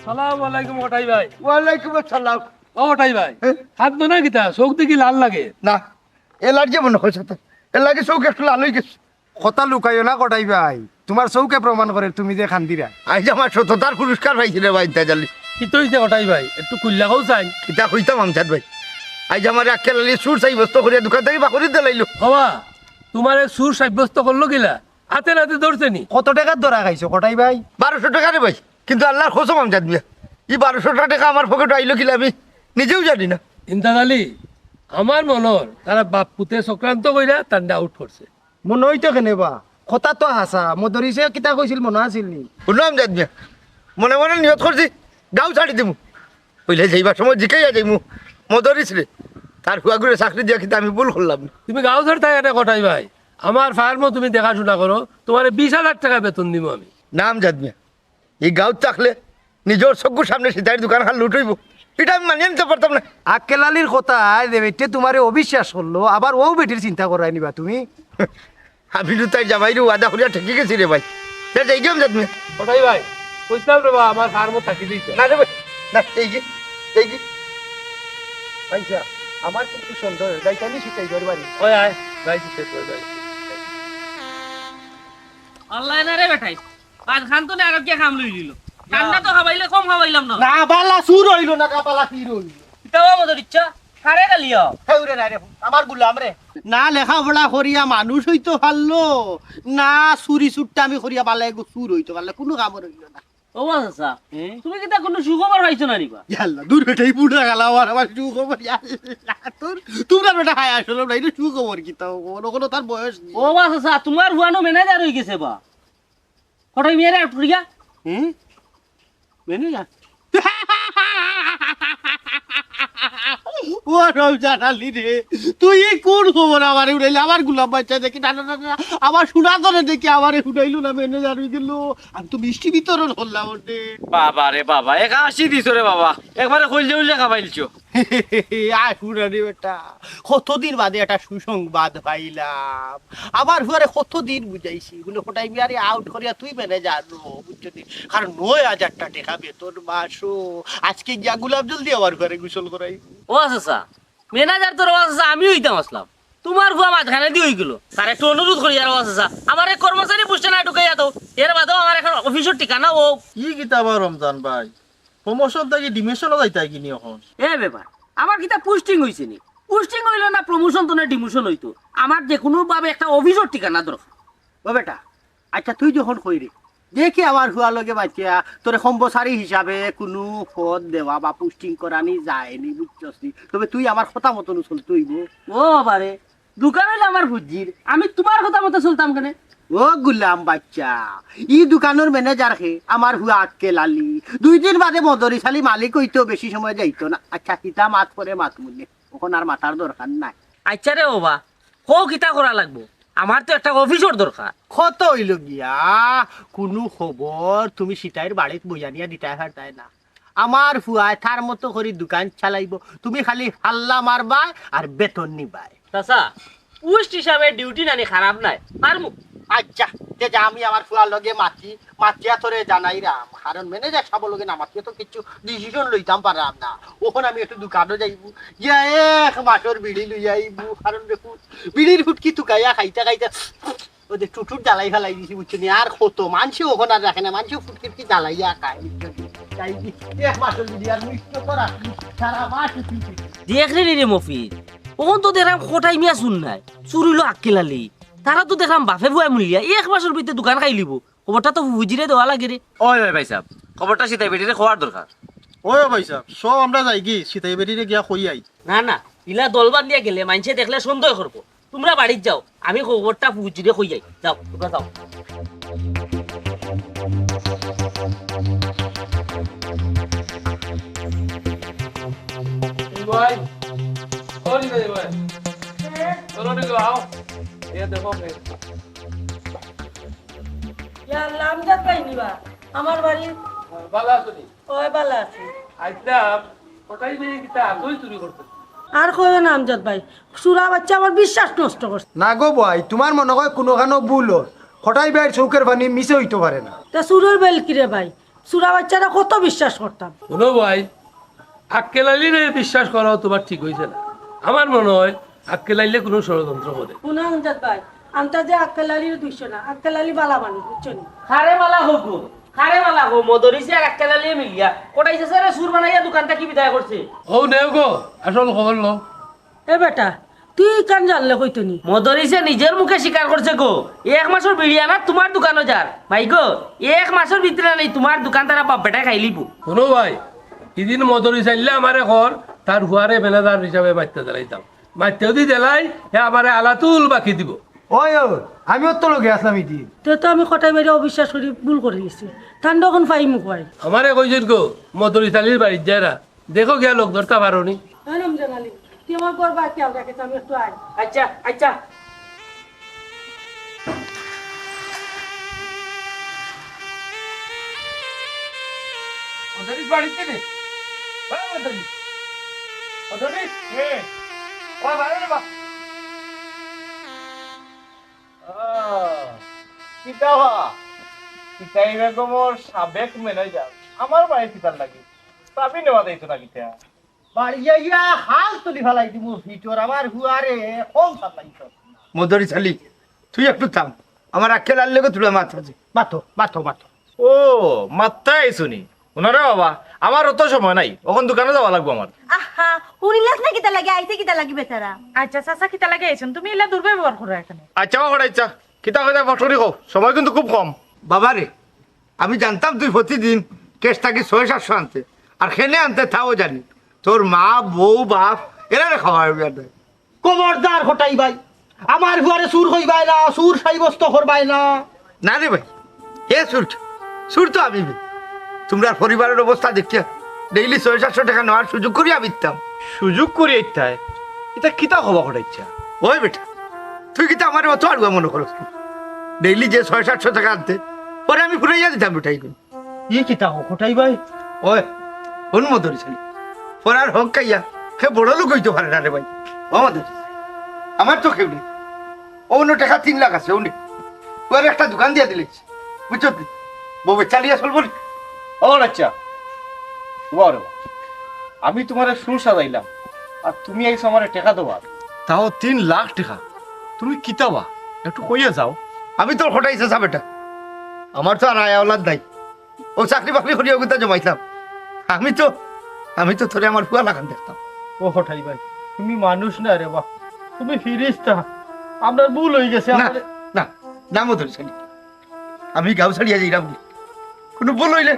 সালাম আলাইকুম কটাই ভাই। ওয়ালাইকুম আসসালাম। ও কটাই ভাই, হ্যাঁ? হাত ধো না কিতা? চোখ দেখি লাল লাগে। না, এলার্জি মনে হয় তো। এর লাগি চোখ একটু লাল হয়ে গেছে। কথা লুকাইও না কটাই ভাই, তোমার চোখে প্রমাণ করে তুমি যে কান্দিরায়। আইজ আমার সততার পুরস্কার পাইছি রে ভাই, ইন্তাজ আলী। কিতা অইছে কটাই ভাই? একটু খুলিয়া কও চাই। কিতা কইতাম আমজাদ ভাই, আইজ আমার আক্কেল আলী চুর সাব্যস্ত করিয়া দোকান থাকি বার করি দিলাইলো। হবা, তোমারে চুর সাব্যস্ত করলো কিলা? হাতে নাতে ধরছে নি? কত টেকার ধরা খাইছো কটাই ভাই? বারোশো টেকা রে ভাই, কিন্তু আল্লার কসম আমজাদ মিয়া, ই বারোশো টেকা আমার পকেটো আইলো কিলা আমি নিজেও জানি না। ইন্তাজ আলী, আমার মনে অর তারা বাপ পুতে চক্রান্ত কইরা তানরে আউট করছে। মনে অইতো কেনে বা? কথা তো হাছা। মদরিছে কিতা কইছিল মনো আছিল নি? হুনো আমজাদ মিয়া, মনে মনে নিয়ত করছি গাঁও ছাড়ি দিমু। অইলে যাইবার সময় জিকাইয়া যাইমু, মদরিছরে, তার ফুয়াগুরে চাকরি দিয়া কিতা আমি ভুল করলাম নি? তুমি গাঁও ছাড়তায় কেনে কটাই ভাই? আমার ফার্মও তুমি দেখাশুনা করো, তোমারে বিশ হাজার টেকা বেতন দিমু আমি। না আমজাদ মিয়া, ই গাঁওত থাকলে নিজর চকুর সামনে সিতাইর দোকান খান লুট অইবো, ইটা আমি মানিয়া নিতাম পারতাম না। আক্কেল আলীর কথা যে বেটিয়ে তোমারে অবিশ্বাস করলো, আবার অউ বেটির চিন্তা করায় নিবা তুমি? আমি তো তাইর জামাইরে ওয়াদা করিয়া ঠেকি গেছি রে ভাই। তে যাইগি আমজাদ মিয়া। কটাই ভাই, কইছিলাম রে বা, আমার ফার্মও থাকি দিছে। না রে ভাই, না, এই যে, এই যে। আচ্ছা, আমার কিন্তু সন্দেহ অয়, যাইতাম নি সিতাইর বাড়ি। ওই আয়, যাইছি সিতাইর বাড়ি। আল্লাহ না রে বেটাই, বাদ খান তো না আরো কে কাম লই দিল। ঠান্ডা তো খাবাইলে কম খাবাইলাম না। না, বালা চুর অইলো না, বালা চুর অইলো। কিতা বা মদরিচ্ছা? কারে গালিও? হেউরে না রে, আমার গুলাম রে। না লেখাপড়া করিয়া মানুষ অইতো পারলো, না চুরি চুট্টামি করিয়া বালা এগু চুর অইতো পারলো, কুনু কামর অইলো না। ও বা চাচা, হ্যাঁ? তুমি কিতা কুনু সুখবর পাইছো না নি বা? ইয়াল্লা, দূর বেটাই বুড়া গেল, আমার, আমার সুখবর, ইয়াল্লা, তোর, তোমরা বেটা হায় আসলে না, এটা সুখবর কিতা, অনো কুনু তার বয়স নি। ও বা চাচা, তোমার ফুয়া নু ম্যানেজার অই গেছে বা। কটাই মিয়ারে আউট করিয়া? হুম? ম্যানেজার? ও রমজান আলী রে, তুই ই কুন খবর আমারে হুনাইলে? আমার গুলাম বাচ্চা দেখি, না, না, না, না, আমার সোনা ধরে দেখি আমারে হুনাইলো না, ম্যানেজার অই গেল। আমি তো মিষ্টি বিতরণ করলাম ওতে। বাবা রে বাবা, এক আশি দিছো রে বাবা, একবারে কইলজা উইলজা খাবাইলছো। আয় হুনানি বেটা, কতদিন বাদে একটা সুসংবাদ পাইলাম। আমার ফুয়ারে কতদিন বুঝাইছি, বলে কটাই মিয়ারে আউট করিয়া তুই ম্যানেজার র, বুঝছো নি? কারণ নয় হাজারটা টেকা বেতন মাসো। আজকে গিয়া গোলাপ জল দিয়া আমার ফুয়ারে গোসল করাই। ও চাচা, ম্যানেজার তো রে বা চাচা আমি অইতাম আছলাম, তোমার ফুয়া মাঝখানেদি অই গেল। তার একটু অনুরোধ করি আর রে বা চাচা, আমার এক কর্মচারী পোস্টে না ঢুকাইয়া দেও, এর বাদেও আমার এখন অফিসর ঠিকানা ও। ই কিতা বা রমজান ভাই, প্রমোশন থাকি ডিমোশনও যাইতায় কিনি অখন? এ বেটা, আমার কিতা পোস্টিং অইছে নি? পোস্টিং অইলে না প্রমোশন তো না ডিমোশন অইতো। আমার যে কোনো ভাবে একটা অফিসর ঠিকানা দরকার। ও বেটা, আচ্ছা তুই যখন কইরে, দেখি আমার ফুয়ার লগে মাতিয়া তোরে কর্মচারী হিসাবে কোনো পদ দেওয়া বা পোস্টিং করানি যায়নি, বুঝছস নি? তবে তুই আমার কথা মতন চলতে অইবো। ও বাবা রে, দোকান অইলে আমার ফুজির, আমি তুমার কথা মতো চলতাম কেনে? ও গুলাম বাচ্চা, ই দোকানর ম্যানেজার হে আমার ফুয়া আক্কেল আলী। দুই দিন বাদে মদরিছ আলী মালিক অইতো, বেশি সময় যাইতো না। আচ্ছা, কিতা মাত পরে মাত মুনে, অখন আর মাতার দরকার নাই। আচ্ছা রে বাবা, কও কিতা করা লাগবো? আমার তো একটা অফিসর দরকার। কত অইলো গিয়া, কুনু খবর? তুমি সিতাইর বাড়িত বইয়া নিয়া দিতায় পারতায় না। আমার ফুয়ায় তার মতো করি দোকান চালাইবো, তুমি খালি হাল্লা মারবায় আর বেতন নিবায়। চাচা, পোস্ট হিসাবে ডিউটি নানি খারাপ নায়, পারমু। আচ্ছা, তে যা, আমি আমার ফুয়ার লগে মাতি, মাতিয়া তোরে জানাইরাম, কারণ ম্যানেজার সাবর লগে না মাতিয়া তো কিচ্ছু ডিসিশন লইতাম পাররাম না। অখন আমি একটু দোকানো যাইবু, গিয়া এক মাসর বিড়ি লইয়া আইবু, কারণ দেখু বিড়ির ফুটকি তুকাইয়া খাইতা খাইতা ওই যে টুটুট জ্বালাই ফালাই দিছি, বুঝছো নি? আর কত মানষে অখন আর রাখে না, মানষে ফুটকির কি জ্বালাইয়া খায়, বুঝছো নি? তাই কি এক মাসর বিড়ি আর মিষ্টি তো রাখি, সারা মাস উঠি। দেখরে নি রে মফিজ, অখন তো দেখরাম কটাই মিয়া চুর নায়, চুর অইলো আক্কেল আলী। তারা তো দেখরাম বাফে ফুয়ায় মিলিয়া এক মাসর ভিতরে দোকান খাইলিবো। খবরটা তো ফুফুজিরে দেওয়া লাগে রে। ওই, ওই ভাইসাব, খবরটা সিতাই বেটিরে কওয়ার দরকার। ওই, ওই ভাইসাব, সব আমরা যাইগি, সিতাই বেটিরে গিয়া কই আই। না, না, ইলা দল বান্ধিয়া গেলে মানষে দেখলে সন্দেহ করবো। তুমরা বাড়িত যাও, আমি খবরটা ফুফুজিরে কই আই। যাও, তুমরা যাও। এই ভাই, ও রে ভাই, চলো রে, আও। এ দেখো, ইয়া আল্লাহ, আমজাদ ভাই নিবা? আমার বাড়ি। ভালা আছো নি? ওই ভালা আছি। আইছলাম, কটাই বেরিয়ে কিতা আতই চুরি করতে? আর কইও না আমজাদ ভাই, চুরা বাচ্চা আমার বিশ্বাস নষ্ট করছে। না গো ভাই, তুমার মনো অয় কুনুখানো ভুল অর। কটাই ভাইর চউখর পানি মিছা অইতো পারে না। তা চুরর বেল কিরে ভাই? চুরা বাচ্চারে কত বিশ্বাস করতাম। হুনো ভাই, আক্কেল আলীরে বিশ্বাস করাও তুমার ঠিক অইছে না। আমার মনো অয় আক্কেল আলীয়ে কুনু ষড়যন্ত্র করে। হুনো আমজাদ ভাই, আমতা যে আক্কেল আলীর দুষ না, আক্কেল আলী ভালা মানুষ, বুঝছো নি? কারে ভালা কও গো, কারে ভালা কও, মদরিছে আর আক্কেল আলীয়ে মিলিয়া কটাই চাচারে চুর বানাইয়া দোকান থাকি বিদায় করছে। ও নেও গো, আসল খবর লও। এ বেটা, তুই ইখান জানলে কইতো নি? মদরিছে নিজর মুখে স্বীকার করছে গো, এক মাসর বিড়ি আনাত তুমার দোকানো যার। ভাই গো, এক মাসর ভিতরে নানি তুমার দোকান তারা বাপ বেটায় খাইলিবো। হুনো ভাই, ইদিন মদরিছ আইলে আমারে কর, তার ফুয়ারে ম্যানেজার হিসাবে মাতিয়া দিলাইতাম। মাতিয়া যদি দিলাই, হে আমারে আলাতুল বাকি দিবো। ওই, ওই, আমিও তো লগে আছলাম ইদিন। তে তো আমি কটাই ভাইরে অবিশ্বাস করি ভুল করি গেছি। তান অখন পাইমু কই? আমারে কইছইন গো, মদরিছ আলীর বাড়িত যাইরা। দেখো গিয়া লগ ধরতা পারো নি? হ্যাঁ, রমজান আলী, তুই আমার ঘর বাকি আমরা খেতে, আমি একটু আই। আচ্ছা, আচ্ছা। মদরিছ বাড়িত নি? ও মদরিছ। মদরিছ? কে? ও বাইরে রে বা। আহ, কিতা বা? কিতা এই বেগমর সাবেক ম্যানেজার। আমার বাড়ি কিতার লাগি? চাবি নেওয়া যাইতো না কিতা? বাড়ি আইয়া হাল তুলি ফালাই দিমু ভিতর, আমার হুয়ারে কম ফালাই দিত। মদরিছ আলী, তুই একটু থাম, আমার আক্কেল আলীর লগে থুড়া মাত আছে। মাতো, মাতো, মাতো। ও, মাততায় আইছো নি? হুনো রে বাবা, আমার অত সময় নাই, অখন দোকানো যাওয়া লাগবো আমার। আহা, হুনিলাস না কিতা লাগি, আইছে কিতা লাগি বেচারা? আচ্ছা, চাচা, কিতা লাগি আইছইন? তুমি ইলা দুর্ব্যবহার করো এখানে। আচ্ছা, ও কটাই চা, কিতা কইতা ফটকরি কও, সময় কিন্তু খুব কম। বাবা রে, আমি জানতাম তুই প্রতিদিন ক্যাশ থাকি ছয় সাতশো আনতে, আর কেনে আনতে তাও জানি। তোর মা, বউ, বাপ, এরারে খাওয়াইবার নাই। খবরদার কটাই ভাই, আমার ফুয়ারে চুর কইবায় না, চুর সাব্যস্ত করবায় না। না রে ভাই, হে চুর, চুর তো আমি বে। তুমরার পরিবারর অবস্থা দেখিয়া ডেইলি ছয় সাতশো টেকা নেওয়ার সুযোগ করিয়া আমি দিতাম। সুযোগ করিয়া দিতায়? ইতা কিতা কও বা কটাই চা? ওই বেটা, তুই কিতা আমারে অত আড়ুয়া মনো করস? ডেইলি যে ছয় সাতশো টেকা আনতে, পরে আমি ফুরাইয়া দিতাম বেটা ইগুন। ই কিতা কও কটাই ভাই? ওই, হুন মদরিছ আলী, পরার হক খাইয়া হে বড় লোক অইতো পারে না রে ভাই। ও মদরিছ, আমার তো কেউ নাই। অউ নে টেকা তিন লাখ আছে, অউ নে। অউ আর একটা দোকান দিয়া দিলে, বুঝছো তুই? বউ বাচ্চা লইয়া চলবো নি? ও আচ্ছা, বাহ রে বাহ। আমি তুমারে চুর সাজাইলাম, আর তুমি আইছো আমারে টেকা দেওয়ার। তাও তিন লাখ টেকা? তুমি কিতা বা? একটু কইয়া যাও। আমি তোর কটাই চাচা বেটা, আমার তো আর আয় আওলাদ নাই। অউ চাকরি বাকরি করিয়া অগুতা জমাইতাম। আমি তো, আমি তো তোরে আমার ফুয়া লাখান দেখতাম। ও হঠাই ভাই, তুমি মানুষ না রে বা, তুমি ফিরিস্তা। আপনার ভুল হয়ে গেছে। না, আমার না, নামও ধরিস নি। আমি গাঁও ছাড়িয়া যাইরাম। কোনো ভুল হইলে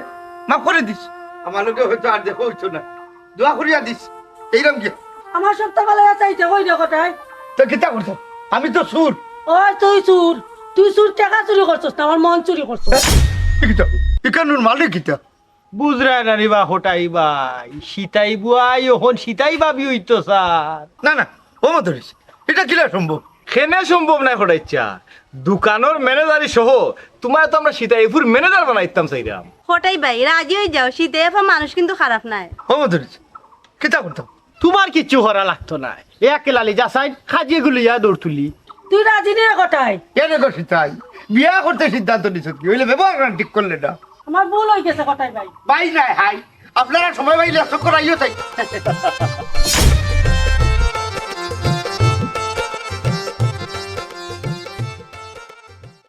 মাফ করে দিস। আমার লোকে হয়তো আর দেখা হইতো না, দোয়া করিয়া দিস। এইরাম কি? আমার সব তো ভালো আছে, এই যে ওই রে কটাই। তো কিতা করতাম? আমি তো চুর। ওই তুই চুর, তুই চুর, টাকা চুরি করছস না, আমার মন চুরি করছস। কিতা? ইকানোর মালিক কিতা? বুঝরায় না রে বা হঠাই ভাই, সিতাই বুয়াই অখন সিতাই ভাবি হইতো স্যার। না না, ও মদরিস, এটা কিলা সম্ভব? কেনে সম্ভব নায় হঠাইচ্ছা? দোকানর ম্যানেজারি সহ তোমার তো আমরা সিতাইফুর ম্যানেজার বানাইতাম চাইরাম। হঠাই ভাই, রাজি হয়ে যাও, সিতাইফা মানুষ কিন্তু খারাপ নায়। ও মদরিস, কিতা করতাম? তোমার কিচ্ছু করা লাগতো নায়। এক লালি যাচাই, খাজিয়ে গুলিয়া দৌড় তুলি। তুই রাজি নি রে কটাই? এনে গো সিতাই, বিয়া করতে সিদ্ধান্ত নিছ কি? হইলে ব্যবহার করা ঠিক করলে না। আমার ভুল হয়ে গেছে কটাই ভাই। ভাই নাই হাই, আপনারা সময় পাইলে চক্কর আইও তাই।